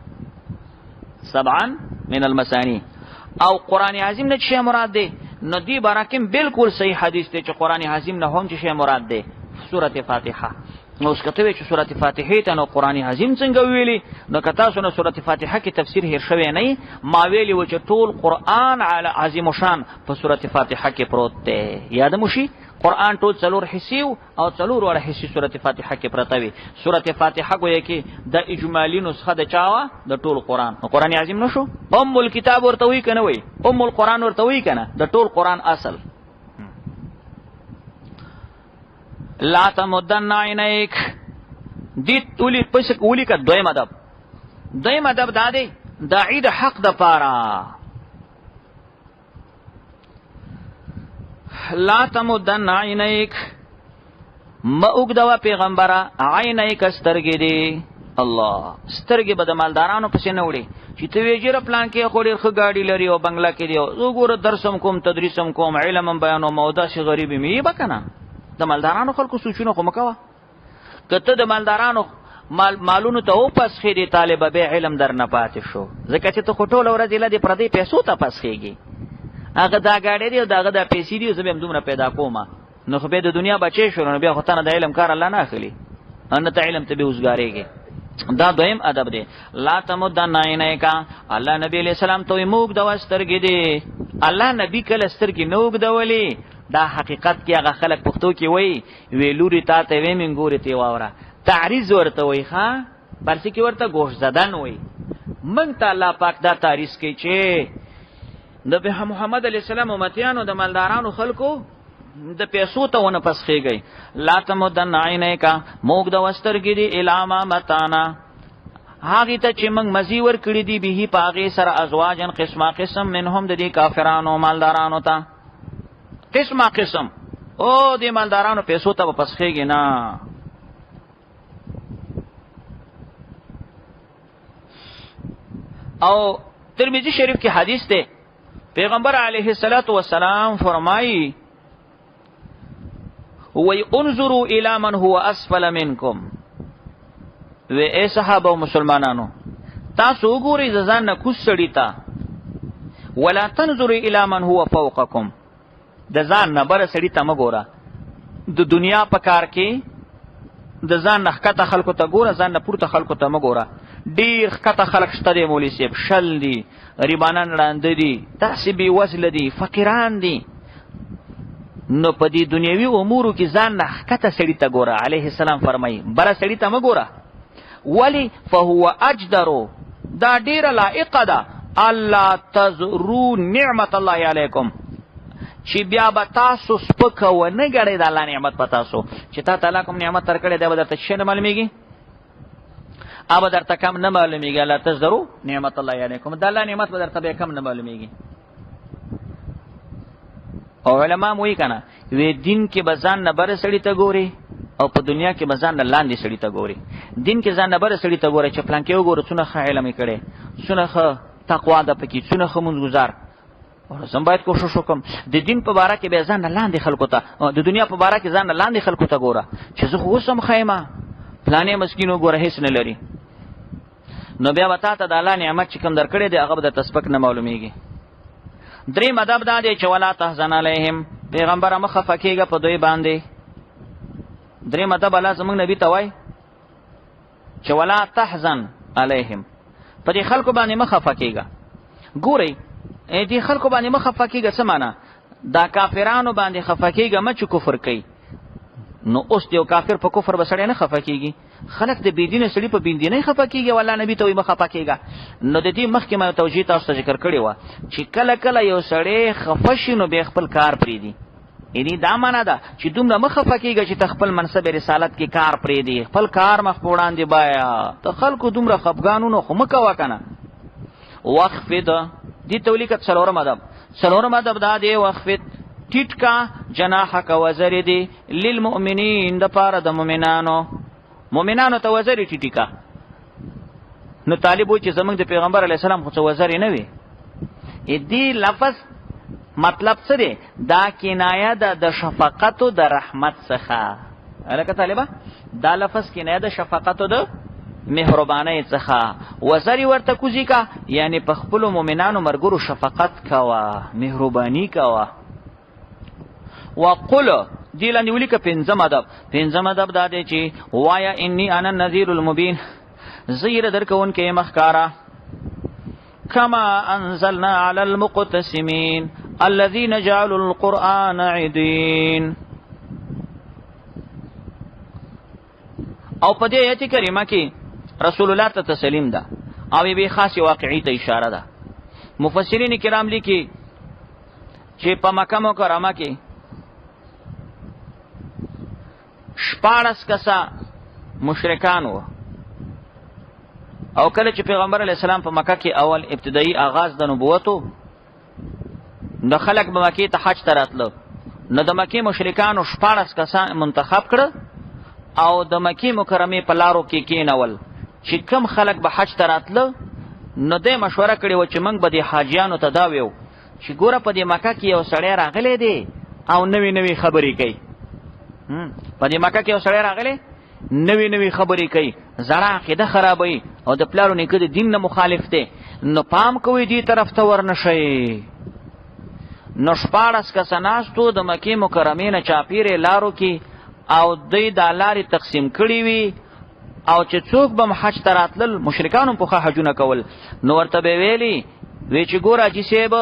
سبعا من المثانی. او قران عظیم نه چې مراد دی، نو دی براکم بالکل صحیح حدیث دی چې قران عظیم نه هم چې مراد دی سورته فاتحه. نو اوس کته وی چې سورته فاتحه ته نو قران عظیم څنګه ویلی؟ نو کته سونه سورته فاتحه کې تفسیر هیر شوی نه، ما ویلی و چې ټول قران علی عظیم شان په سورته فاتحه کې پروت دی. یاد مو شي قران ټول څلور حصے او څلور وړه حصے سورته فاتحه کې پرته وي. سورته فاتحه گویا کې د اجمالی نسخه د چاوه د ټول قران. نو قران عظیم نشو، ام الکتاب ورته وی کنه، وی ام القران ورته وی کنه، د ټول قران اصل. لا تمدن عینیک دی تولی پس اولی کا دویم ادب. دویم ادب دا دی داعی د حق د پاره. لا تمدن عینیک، ما وګدوا پیغمبره عینیک سترګې دی. الله سترګې به د مالدارانو پسې نه وړي چې ته وی جره پلان کې خو ډېر ښه ګاډي لري او بنگله کې دی، زه ګوره درسم کوم تدریسم کوم علم هم بیانوم او داسې غریب مې یې به که نه. د مالدارانو خلکو سوچونه خو مه کوه. که ته د مالدارانو مالونو ته وپسخې دي طالبه به علم در نه پاتې شو، ځکه چې ته خو ټوله ورځ ایله دې پردۍ پیسو ته پسخېږي. هغه دا ګاډی دی او د هغه دا پیسې دي، زه به هم دومره پیدا کوم، نو خو به د دنیا بچی شو، نو بیا خو تنه د علم کار الله نه اخلي، ان ته علم ته به وزګارېږي. دا دویم ادب دی. لا تمدن عینیک، الله نبی علیہ السلام ته موږ د سترګې دی. الله نبی کله سترګې نه وګدولې، دا حقیقت کې هغه خلک پښتو کې وایي، وی لوري تا ته وی منګوري ته واوره، تعریض ورته وایي، ښا پارسي کې ورته گوش زدن وایي. مونږ ته الله پاک دا تعریض کوي چې د محمد علی السلام امتیانو د مالدارانو خلکو د پیسو ته ونه پسخېږي. لا تمدن عینیک، موږ د وسترګې دي الاما متانا، هغه ته چې موږ مزي ور کړی دي به پاغه سره ازواجن قسمه قسم منهم، د دې کافرانو مالدارانو ته قسمه قسم. او دې مالدارانو پیسو ته پسخېږي نه. او ترمذی شریف کې حدیث ده، پیغمبر علیه الصلاۃ والسلام فرمایي وی انظروا الی من هو اسفل منکم، وی اے صحابه او مسلمانانو تاسو وګورئ ځان نه کوس سړی تا، ولا تنظروا الی من هو فوقکم، د ځان نه بر سړی ته مګوره. د دنیا په کار کې د ځان نه ښکته خلکو ته ګوره، ځان نه پورته خلکو ته مګوره. ډیر ښکته خلک شته دی مولوي صاحب، شل دي، غریبانان ړانده دي، داسې بېوزله دي، فقیران دي. نو په دې دنیوي امورو کې ځان نه ښکته سړي ته ګوره. علیه السلام فرمایي بره سړي ته مه ګوره، ولی فهو اجدرو، دا ډیره لایقه ده الله تزرو نعمت الله علیکم، چې بیا به تاسو سپکه ونه ګڼئ د الله نعمت په تاسو، چې تا تعالی کوم نعمت درکړی دی به درته څه نه معلومیږي، ابا درته کم نه معلومیږي. الله تزرو نعمت الله علیکم، د الله نعمت به درته بیا کم نه معلومیږي. او علما مو یې کنه وی دین کې بزان نه بر سړی ته ګوري او په دنیا کې بزان نه لاندې سړی ته ګوري. دین کې ځان نه بر سړی ته ګوري چې پلان کې وګوره څونه ښه علم یې کړی، څونه ښه تقوا ده پکې، څونه ښه مونځ ګزار، او زم باید کوشش وکم د دین په باره کې به ځان نه لاندې خلکو ته، د دنیا په باره کې ځان نه لاندې خلکو ته ګوره چې زه خو اوس هم ښه یم، پلانې مسکین وګوره هیڅ نه لري. نو بیا به تا ته د الله نعمت چې کوم درکړی دی هغه به درته سپک نه معلومیږي. درې مدب دا دی چې ولا تحزن علیهم، پیغمبره مه خفه کېږه په دوی باندې. درې مدب الله زموږ نبي ته وایي چې ولا تحزن علیهم، په دې خلکو باندې مه خفه کېږه. ګورئ دې خلکو باندې مه خفه کېږه څه معنا؟ دا کافرانو باندې خفه کېږه مه چې کفر کوي. نو اوس یو کافر په کفر به سړی نه خفه کېږي، خلک د بيدینه سړي په بيدینه خفه کیږي، والله نبی ته وي مخه پکېږي. نو د دې مخکې ما توجیه تاسو ته ذکر کړی و چې کله کله یو سړی خفه شي نو به خپل کار پریدي. یعنی دا معنا ده چې دومره مخه پکېږي چې ته خپل منصب رسالت کې کار پریدي، خپل کار مخ په وړاندې بایا، ته خلکو دومره خفګانونو خو مکه وکنه. وخفض دې تولیکه څلورم ادب، څلورم ادب دا دی وخفض ټیټ کا جناحک وزر دی للمؤمنین د پاره د مؤمنانو، مؤمنانو ته وزر ټیټ کا. نو طالب وای چې زمونږ د پیغمبر علی السلام خو څه وزر نه وي. دې لفظ مطلب څه دی؟ دا کنایه ده د شفقت او د رحمت څخه. الکه طالبه دا لفظ کنایه د شفقت او د مهربانۍ څخه. وزری ورته کوزی کا، یعنی په خپل مؤمنانو مرګرو شفقت کوا، مهرباني کوا. وقل دی لاندې ولیکه پنځم ادب. پنځم ادب دا دی چې وایا انی انا النذیر المبین، زیر درکون کې مخکارا. کما انزلنا علی المقتسمین الذين جعلوا القرآن عدین. او په دې آیت کریمه کې رسول الله ته تسلیم ده او یوې خاصې واقعي ته اشاره ده. مفسرین کرام لیکي چې په مکه مکرمه کې 16 کسه مشرکان وو، او کله چې پیغمبر علی السلام په مکه کې اول ابتدایي آغاز د نبوت نو خلک به مکې ته حج ته راتلو، نو د مکې مشرکانو 16 کسان منتخب کړ او د مکې مکرمې په لارو کې کینول چې کم خلک به حج ته راتلو. نو د مشوره کړې و چې موږ به د حاجیانو ته دا ویو چې ګوره په دې مکه کې یو سړی راغلی دی او نوې نوې خبرې کوي. په دې مکه کې یو سړی راغلی نوې نوې خبرې کوي، زړه عقیده خرابوي او د پلارو نیکه د دین نه مخالف دی، نو پام کوئ دې طرف ته ورنشئ. نو 16 کسه ناستو د مکې مکرمې نه چاپېرې لارو کې، او دوی دا لارې تقسیم کړې وي، او چې څوک به حج ته راتلل مشرکانو په حجونه کول، نو ورته به ویلي وی چې ګوره حاجي صاحب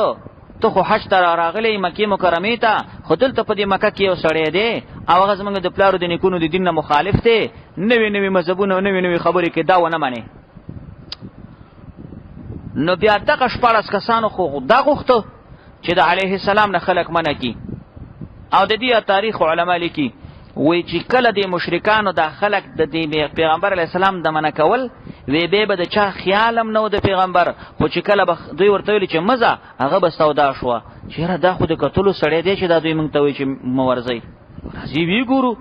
ته خو حج ته راغلی مکې مکرمې ته، خو دلته په دې مکه کې یو سړی دی او هغه زموږ د پلارو د نیکونو د دین نه مخالف دی، نوې نوې مذهبونه او نوې نوې خبرې کوي، دا ونه منې. نو بیا دغه 16 کسانو خو دا غوښته چې د علیه السلام نه خلک منع کړي. او د دې تاریخ علما لیکي وی چې کله د مشرکانو دا خلک د دې پیغمبر علی السلام د منع کول، وی به به د چا خیال هم نه د پیغمبر، خو چې کله به دوی ورته ویل چې مزه، هغه به سودا شوه چې یاره دا خو د کتلو سړی دی چې دا دوی موږ ته وایي چې مه ورځئ، راځي وی ګورو.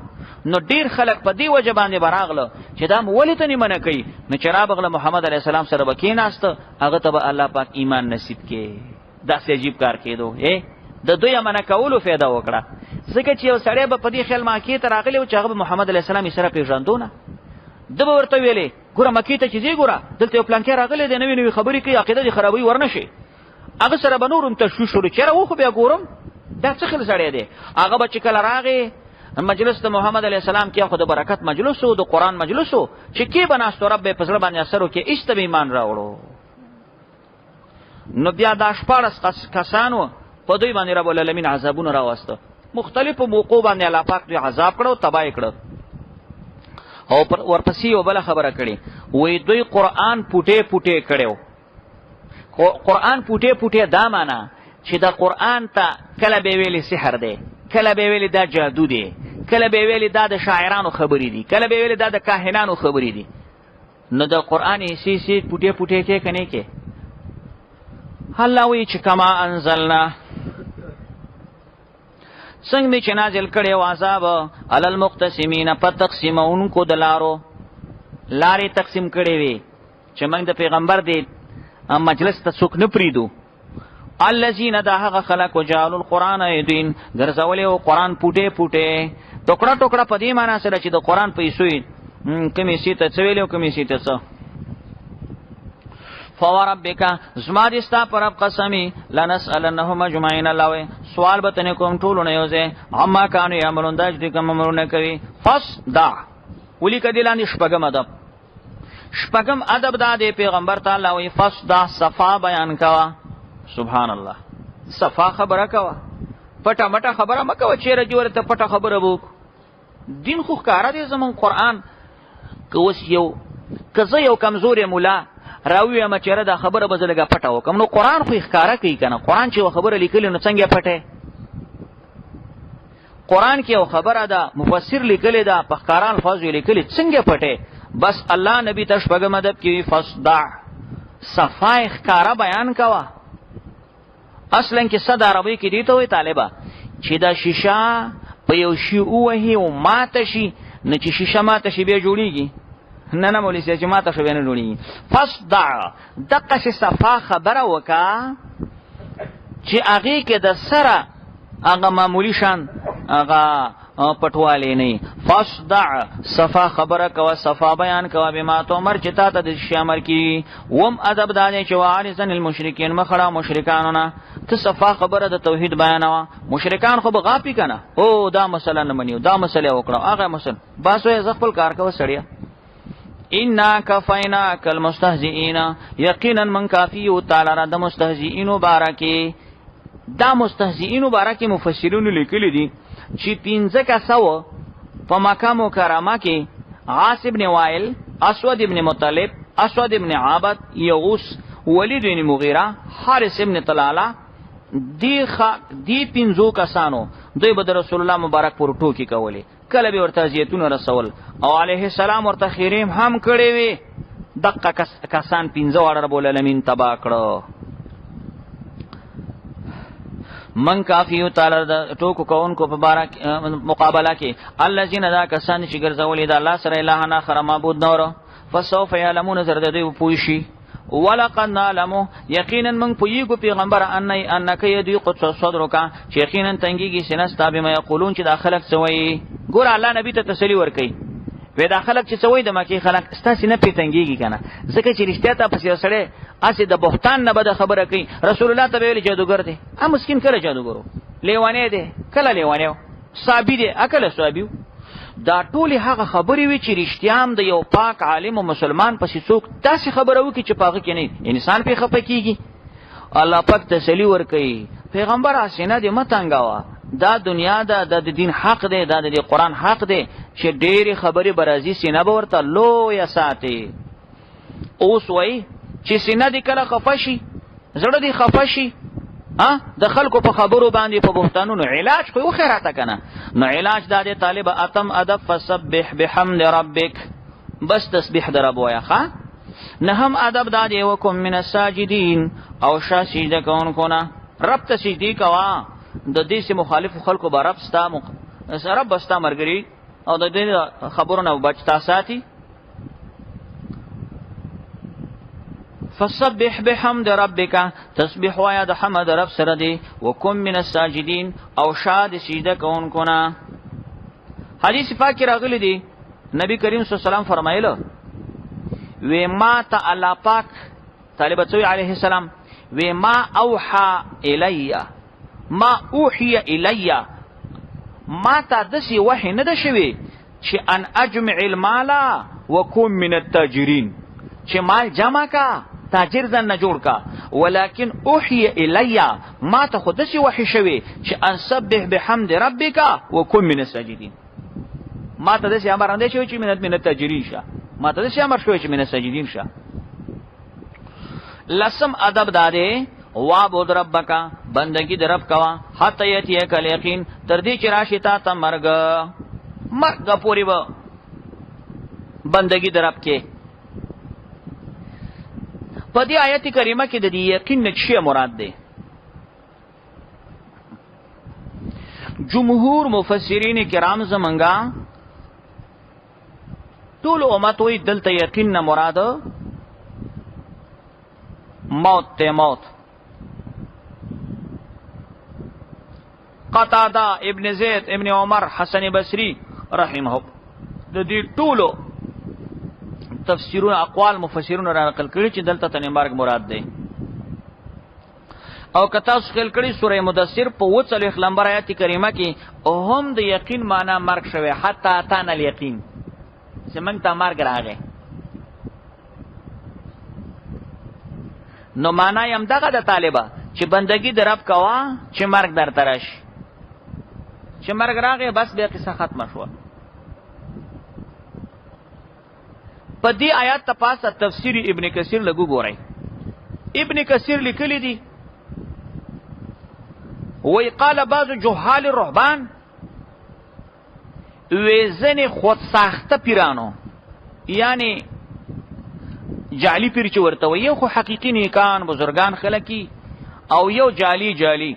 نو ډیر خلک په دې وجه باندې براغله چې دا مو ولې ته نه منع کوي. نو چې رابغله محمد علیه السلام سره به کېناسته، هغه ته به الله پاک ایمان نصیب کړي. داسې عجیب کار کېدو. د دوی منع کولو فایده وکړه، ځکه چې یو سړی به په دې خیال مکې ته راغلی و چې هغه به محمد علیه السلام یې سره پېژندو نه، ده به ورته ویلې ګوره مکې ته چې ځې ګوره دلته یو پلانکی راغلی دی، نوې نوې خبرې کوي، عقیده دې خرابوي، ورنه شي. هغه سره به نور هم تشویش شروع چېرې و، خو بیا ګورم دا څه خیال سړی دی. هغه به چې کله راغی مجلس د محمد علیه السلام کې، خو د برکت مجلس و، د قرآن مجلس و، چې کې به ناست رب به په زړه باندې اثر وکړي، هېڅ ته به ایمان راوړو. نو بیا دا 16 کسانو په دوی باندې رب العالمین عذابونه راوسته، مختلفو موقعو باندې الله پاک دوی عذاب کړو، تباه یې کړو. او ورپسې یو بله خبره کړې، وایي دوی قرآن پوټې پوټې کړی. قرآن پوټې پوټې دا معنا چې د قرآن ته کله به ویلې سحر دی، کله به ویلې دا جادو دی، کله به ویلې دا د شاعرانو خبرې دي، کله به ویلې دا د کاهنانو خبرې دي. نو د قرآن حصې سي پوټې پوټې کې کنې کې الله وی چې کما انزلنا، څنګه می چې نازل کړي او عذاب علی المقتسمین په تقسیمونکو د لارو، لارې تقسیم کړي وي چې موږ د پیغمبر دی مجلس ته څوک نه پریدو. الذين دا هغه خلق جعلوا القرآن عیدین، ګرځولې او قرآن پوټه پوټه ټوکړه ټوکړه، په دې معنی سره چې د قرآن پیسې کمی سی ته څه ویلې او کمی سی ته څه. فوربک زما دې ستا پر رب قسمی لنسألنهم اجمعین، الله وی سوال به تنه کوم ټولو نه یوځه عما کانوا یعملون، دا چې کوم عملونه کوي. فصدع ولیکه دې لاندې شپږم ادب. شپږم ادب دا دی پیغمبر تعالی وی فصدع صفا بیان کوا. سبحان الله، صفا خبره کوا، پټه مټه خبره مکوه چیرې جوړه ته پټه خبره وک. دین خو ښکاره دی زمون قرآن. که اوس یو که زه یو کمزوری مولا راویم چې دا خبره به زه لږه پټه وکړم، نو قرآن خو یې ښکاره کوي که نه. قرآن چې یوه خبره لیکلې نو څنګه یې پټه؟ قرآن کې یو خبره ده، مفسر لیکلې ده، په ښکاره الفاظو یې لیکلې، څنګه پټه؟ بس الله نبی ته شپږم ادب کې فصدع صفا ښکاره بیان کوه. اصلا کې صد عربی کې دی ته وي طالبه چې دا شیشه په یو شی ووهي او ماته شي، نو چې شیشه ماته شي بیا جوړیږي نه؟ نه مولوي صاحب، چې ماته شو بیا نه جوړیږي. فصدع دقسې صفا خبره وکړه چې هغې کې د سره هغه معمولي شان هغه پټوالی نه. فصدع صفا خبره کوه، صفا بیان کوه، بما تؤمر چې تا ته د شي امر کی. وم ادب دا دی چې وعارض عن المشرکین، مخړه مشرکانو نه، ته صفا خبره د توحید بیانوه. مشرکان خو به غاپی کنه، او دا مسله نه منیو، دا مسله وکړه، هغه مسله بس وې زه خپل کار کوه سړیا. انا کفیناک المستهزئین، یقینا من کافی یو تعالی را د مستهزئینو بارکه. دا مستهزئینو بارکه مفسرینو لیکلي دي چې 5 کسو په مکه مکرمه کې، عاص ابن وائل، اسود ابن مطلب، اسود ابن عابد، یغوس، ولید بن مغیره، حارث ابن طلاله، دی 5 کسانو دوی به د رسول الله مبارک پر ټوکی کولې، کله به ورته اذیتونه رسول او علیه السلام ورته خیریم هم کړی وي. دقه کسان 5 واړه رب العالمین تبا کړو. من کافی تعالی د ټوکو کوونکو په بارا مقابله کې. الذين دا کسان چې ګرځولې د الله سره الہ نه خره معبود نور، فسوف يعلمون، زر د دوی پوه شي. ولقد نعلم، یقینا من پویګو پیغمبر، ان انک یضیق صدرک، چې یقینا تنګیږي سینه ستا، بما یقولون، چې دا خلک څه وایي. ګور الله نبی ته تسلی ورکړي، وې دا خلک چې څه وایي د مکې خلک، ستا سینه پې تنګیږي کنه، ځکه چې رښتیا ته پسې سړی اسې د بهتان نه بده خبره کوي. رسول الله ته ویل جادوګر دی، ا مسکین کله جادوګرو، لیوانه دی، کله لیوانه، صابی دی، اکل صابیو. دا ټول هغه خبرې وي چې رښتیا هم د یو پاک عالم او مسلمان پسې څوک داسې خبره وکړي چې په هغه کې نه انسان پې خفه کېږي. الله پاک تسلی ورکوي، پیغمبر سینه دې متنګوا، دا دنیا ده، د دین حق دی، دا د قرآن حق دی چې ډېرې خبرې برازي، سینه به ورته لویه ساتي. اوس وای چې سینه دې کله خفه شي، زړه دې خفه شي، د خلکو په خبرو باندې په بهتانونو، علاج خو وخه راته کنه. نو علاج دا دی طالب، اتم ادب فسبح بحمد ربک، بس تسبیح در رب وایا. ښا نهم ادب دا دی وکم من الساجدین، او شا سجده کوونکو نه، رب ته سجدي کوا. د دې سه مخالف خلکو به رب ستا رب ستا مرګري او د دې خبرو نه بچتا ساتي. فسبح بحمد ربک، تسبیح وایا د حمد رب سره دی، وکم من الساجدین، او شاد سجده کوونکو نه. حدیث پاک راغلی دی، نبی کریم صلی الله علیه وسلم فرمایله وی ما ته الله پاک طالب څوی علیه السلام وی ما اوحا الی، ما اوحی الی، ما ته دسی وحی نه ده شوی چې ان اجمع المال وکون من التاجرین، چې مال جمع کا تاجر ځان نه جوړ کا، ولكن اوحی الی، ما ته خو دسی وحی شوی چې ان سبح بحمد ربک وکون من الساجدین. ما ته دسی امر نه دی شوی چې من التاجرین شه، ما ته دسی امر شوی چې من الساجدین شه. لسم ادب داده وابود ربک، بندگی د رب کوا، حتی یتی کل یقین، تر دې چې راشي تا ته مرګ، مرګ پوری به بندگی د رب کې. په دې آیت کریمه کې د دې یقین نه چی مراد ده؟ جمهور مفسرین کرام زمنګا ټول امت وی دلته یقین نه مراد موت ته، موت. قتاده، ابن زید، ابن عمر، حسن بصری رحمه، د دې ټولو تفسیرونه اقوال مفسرون را نقل کړي چې دلته تنه مرګ مراد ده. او کتا خیل کړي سوره مدثر په 40 لمبر آیت کریمه کې هم د یقین معنا مرګ شوی، حتی اتانا الیقین، چې موږ ته مرګ راغی. نو معنا یې هم دغه د طالبه چې بندگی د رب کوا چې مرګ درته راشي، چې مرګ راغی بس بیا قصه ختمه شوه. په دې آیات ته پاسه تفسیر ابن کثیر لګو ګورئ. ابن کثیر لیکلی دی وی قال بعض جهال الرهبان، وی ځنې خود ساخته پیرانو، یعنی جعلی پیر چې ورته وي، یو خو حقیقي نیکان بزرګان خلک او یو جعلی جعلی.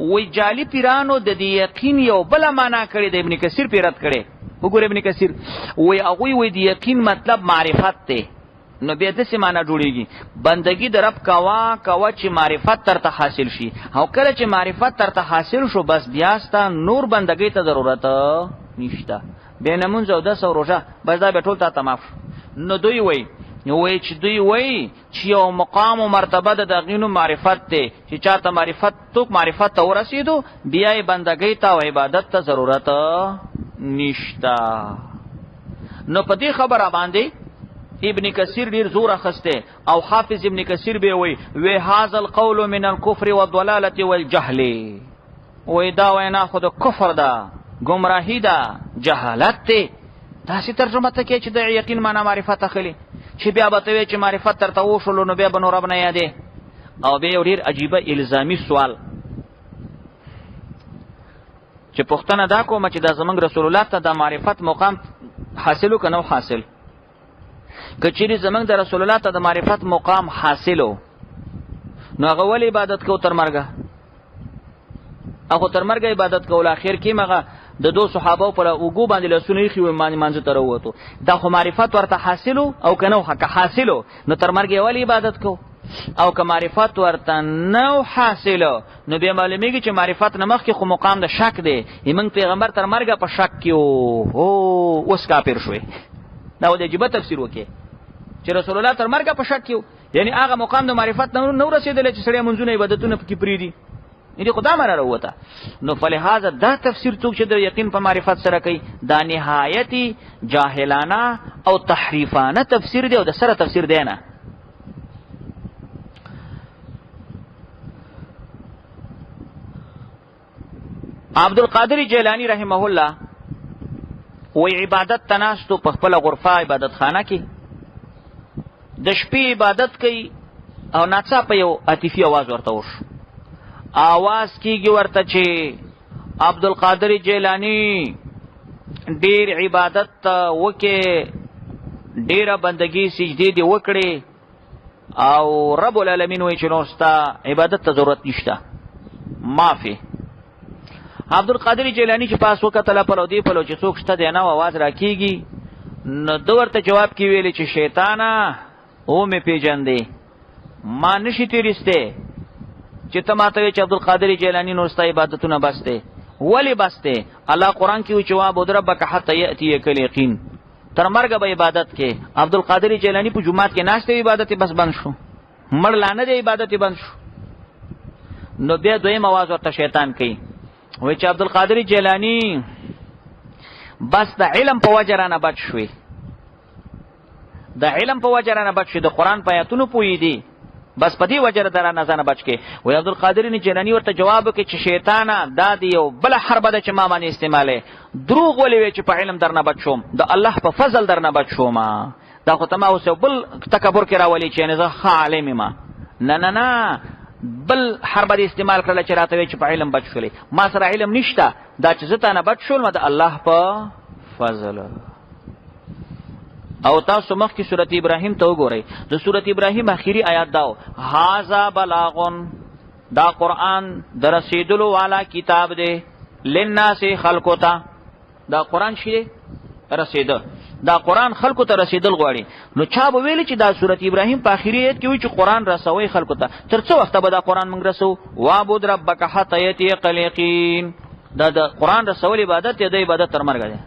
وی جعلی پیرانو د دې یقین یو بل معنا کړی د ابن کثیر پیرت کړي. وګوره ابن کثیر وی هغوی وی د یقین مطلب معرفت دی. نو بیا داسې معنا جوړیږي بندگی د رب کوا کوا چې معرفت ترته حاصل شي، او کله چې معرفت ترته حاصل شو بس بیا ستا نور بندگی ته ضرورت نشته، بیا نمونځ او دس او روژه بس دا به ټول تا معاف. نو دوی وی وی چې دوی وی چې یو مقام او مرتبه د دغینو معرفت دی، چې چاته معرفت توک معرفت ته ورسېدو بیا یې بندګۍ ته او عبادت ته ضرورت نشته. نو په دې خبره باندې ابن کثیر ډیر زور اخسته، او حافظ ابن کثیر به وی وی هاذا القول من الكفر والضلاله والجهل، وی دا وینا خود کفر ده، گمراهی ده، جهالت ده. داسې ترجمه ته کې چې د یقین معنا معرفت اخلي، چې بیا به ته وې چې معرفت ترته وشولو نو بیا به نو رب نه یادې. او بیا یو ډیر عجیبه الزامي سوال چې پوښتنه دا کومه چې دا زمونږ رسول الله ته د معرفت مقام حاصلو که نه حاصل؟ که چیرې زمونږ د رسول الله ته د معرفت مقام حاصلو نو هغه ولې عبادت کو تر مرګه؟ هغه تر مرګه عبادت کول، اخر کې مغه د دو صحابه پر وګو باندې لاسونه یې خو باندې مانځ تر وته، دا خو معرفت ورته حاصلو او کنه حق حاصلو نو تر مرګ ولی عبادت کو؟ او که معرفت ورته نو حاصلو نو بیا معلومیږي چې معرفت نه مخکې خو مقام د شک دی، موږ پیغمبر تر مرګه په شک کې وو، اوس کافر شوی. دا ولې عجیبه تفسیر وکړي چې رسول الله تر مرګه په شک کې، یعنی هغه مقام د معرفت نه نو رسیدل چې سړی منځونه عبادتونه پکې پریدي، یعنی خدا مره راوته. نو فلهذا دا تفسیر څوک چې د یقین په معرفت سره کوي دا نهایتي جاهلانه او تحریفانه تفسیر دی او د سره تفسیر دی نه. عبد القادر جیلانی رحمه الله وی عبادت تناستو په خپل غرفه عبادت خانه کې د شپې عبادت کوي او ناڅاپه یو عاطفي आवाज ورته وشو. आवाज کیږي ورته چې عبدالقادر جیلانی ډیر عبادت وکې، ډیره بندگی سجدې دی وکړي او رب العالمین وایي چې نور ستا عبادت ته ضرورت نشته، معافي. عبدالقادر جیلانی چې پاس وکتله پلو دی پلو چې څوک شته دی نه، आवाज راکیږي، نو ده ورته جواب کې ویلې چې شیطانه او مې پیژندې، ما نشي تیرسته چې ته ماته وې چې عبدالقادر جیلانی نور ستا عبادتونه بس دی. ولی بس دی؟ الله قرآن کې وایي چې وعبد ربک حتی یأتیک الیقین، تر مرګه به عبادت کې. عبدالقادر جیلانی په جومات کې ناست دی، عبادت بس بند شو، مړ لا نه دی، عبادت بند شو. نو بیا دویم आवाज ورته شیطان کوي، وایي چې عبدالقادر جیلانی بس د علم په وجه رانه بچ شوې، د علم په وجه رانه بچ شوې، د قرآن په آیاتونو پوهې دي، بس په دې وجه درانه ځانه بچ کې. وایي عبدالقادر جیلانی ورته جواب وکړي چې شیطانه دا دی یو بله حربه ده چې ما باندې استعماله، دروغ ولې وې چې په علم درنه بچ شوم، د الله په فضل درنه بچ شوم، دا خو ته ما اوس یو بل تکبر کې راولي چې یعنې زه ښه عالم یم. نه نه نه، بل حربه دې استعمال کړله چې راته وایې چې په علم بچ شولې، ما سره علم نشته، دا چې زه تا نه بچ شولم د الله په فضل. او تاسو مخکې سورت ابراهیم ته وګورئ، د سورت ابراهیم اخیری آیات داو، هاذا بلاغون، دا قرآن د رسیدلو والا کتاب دی، للناس خلقو ته، دا قرآن شي رسیده، دا قرآن خلکو ته رسیدل غواړي. نو چا به ویل چې دا سورت ابراهیم په اخیری آیت کې وایي چې قرآن رسوي خلکو ته، تر څه وخته به دا قرآن موږ رسو؟ وعبد ربک حتی یأتیک الیقین. دا د قرآن رسول عبادت دی، د عبادت تر مرګه دی.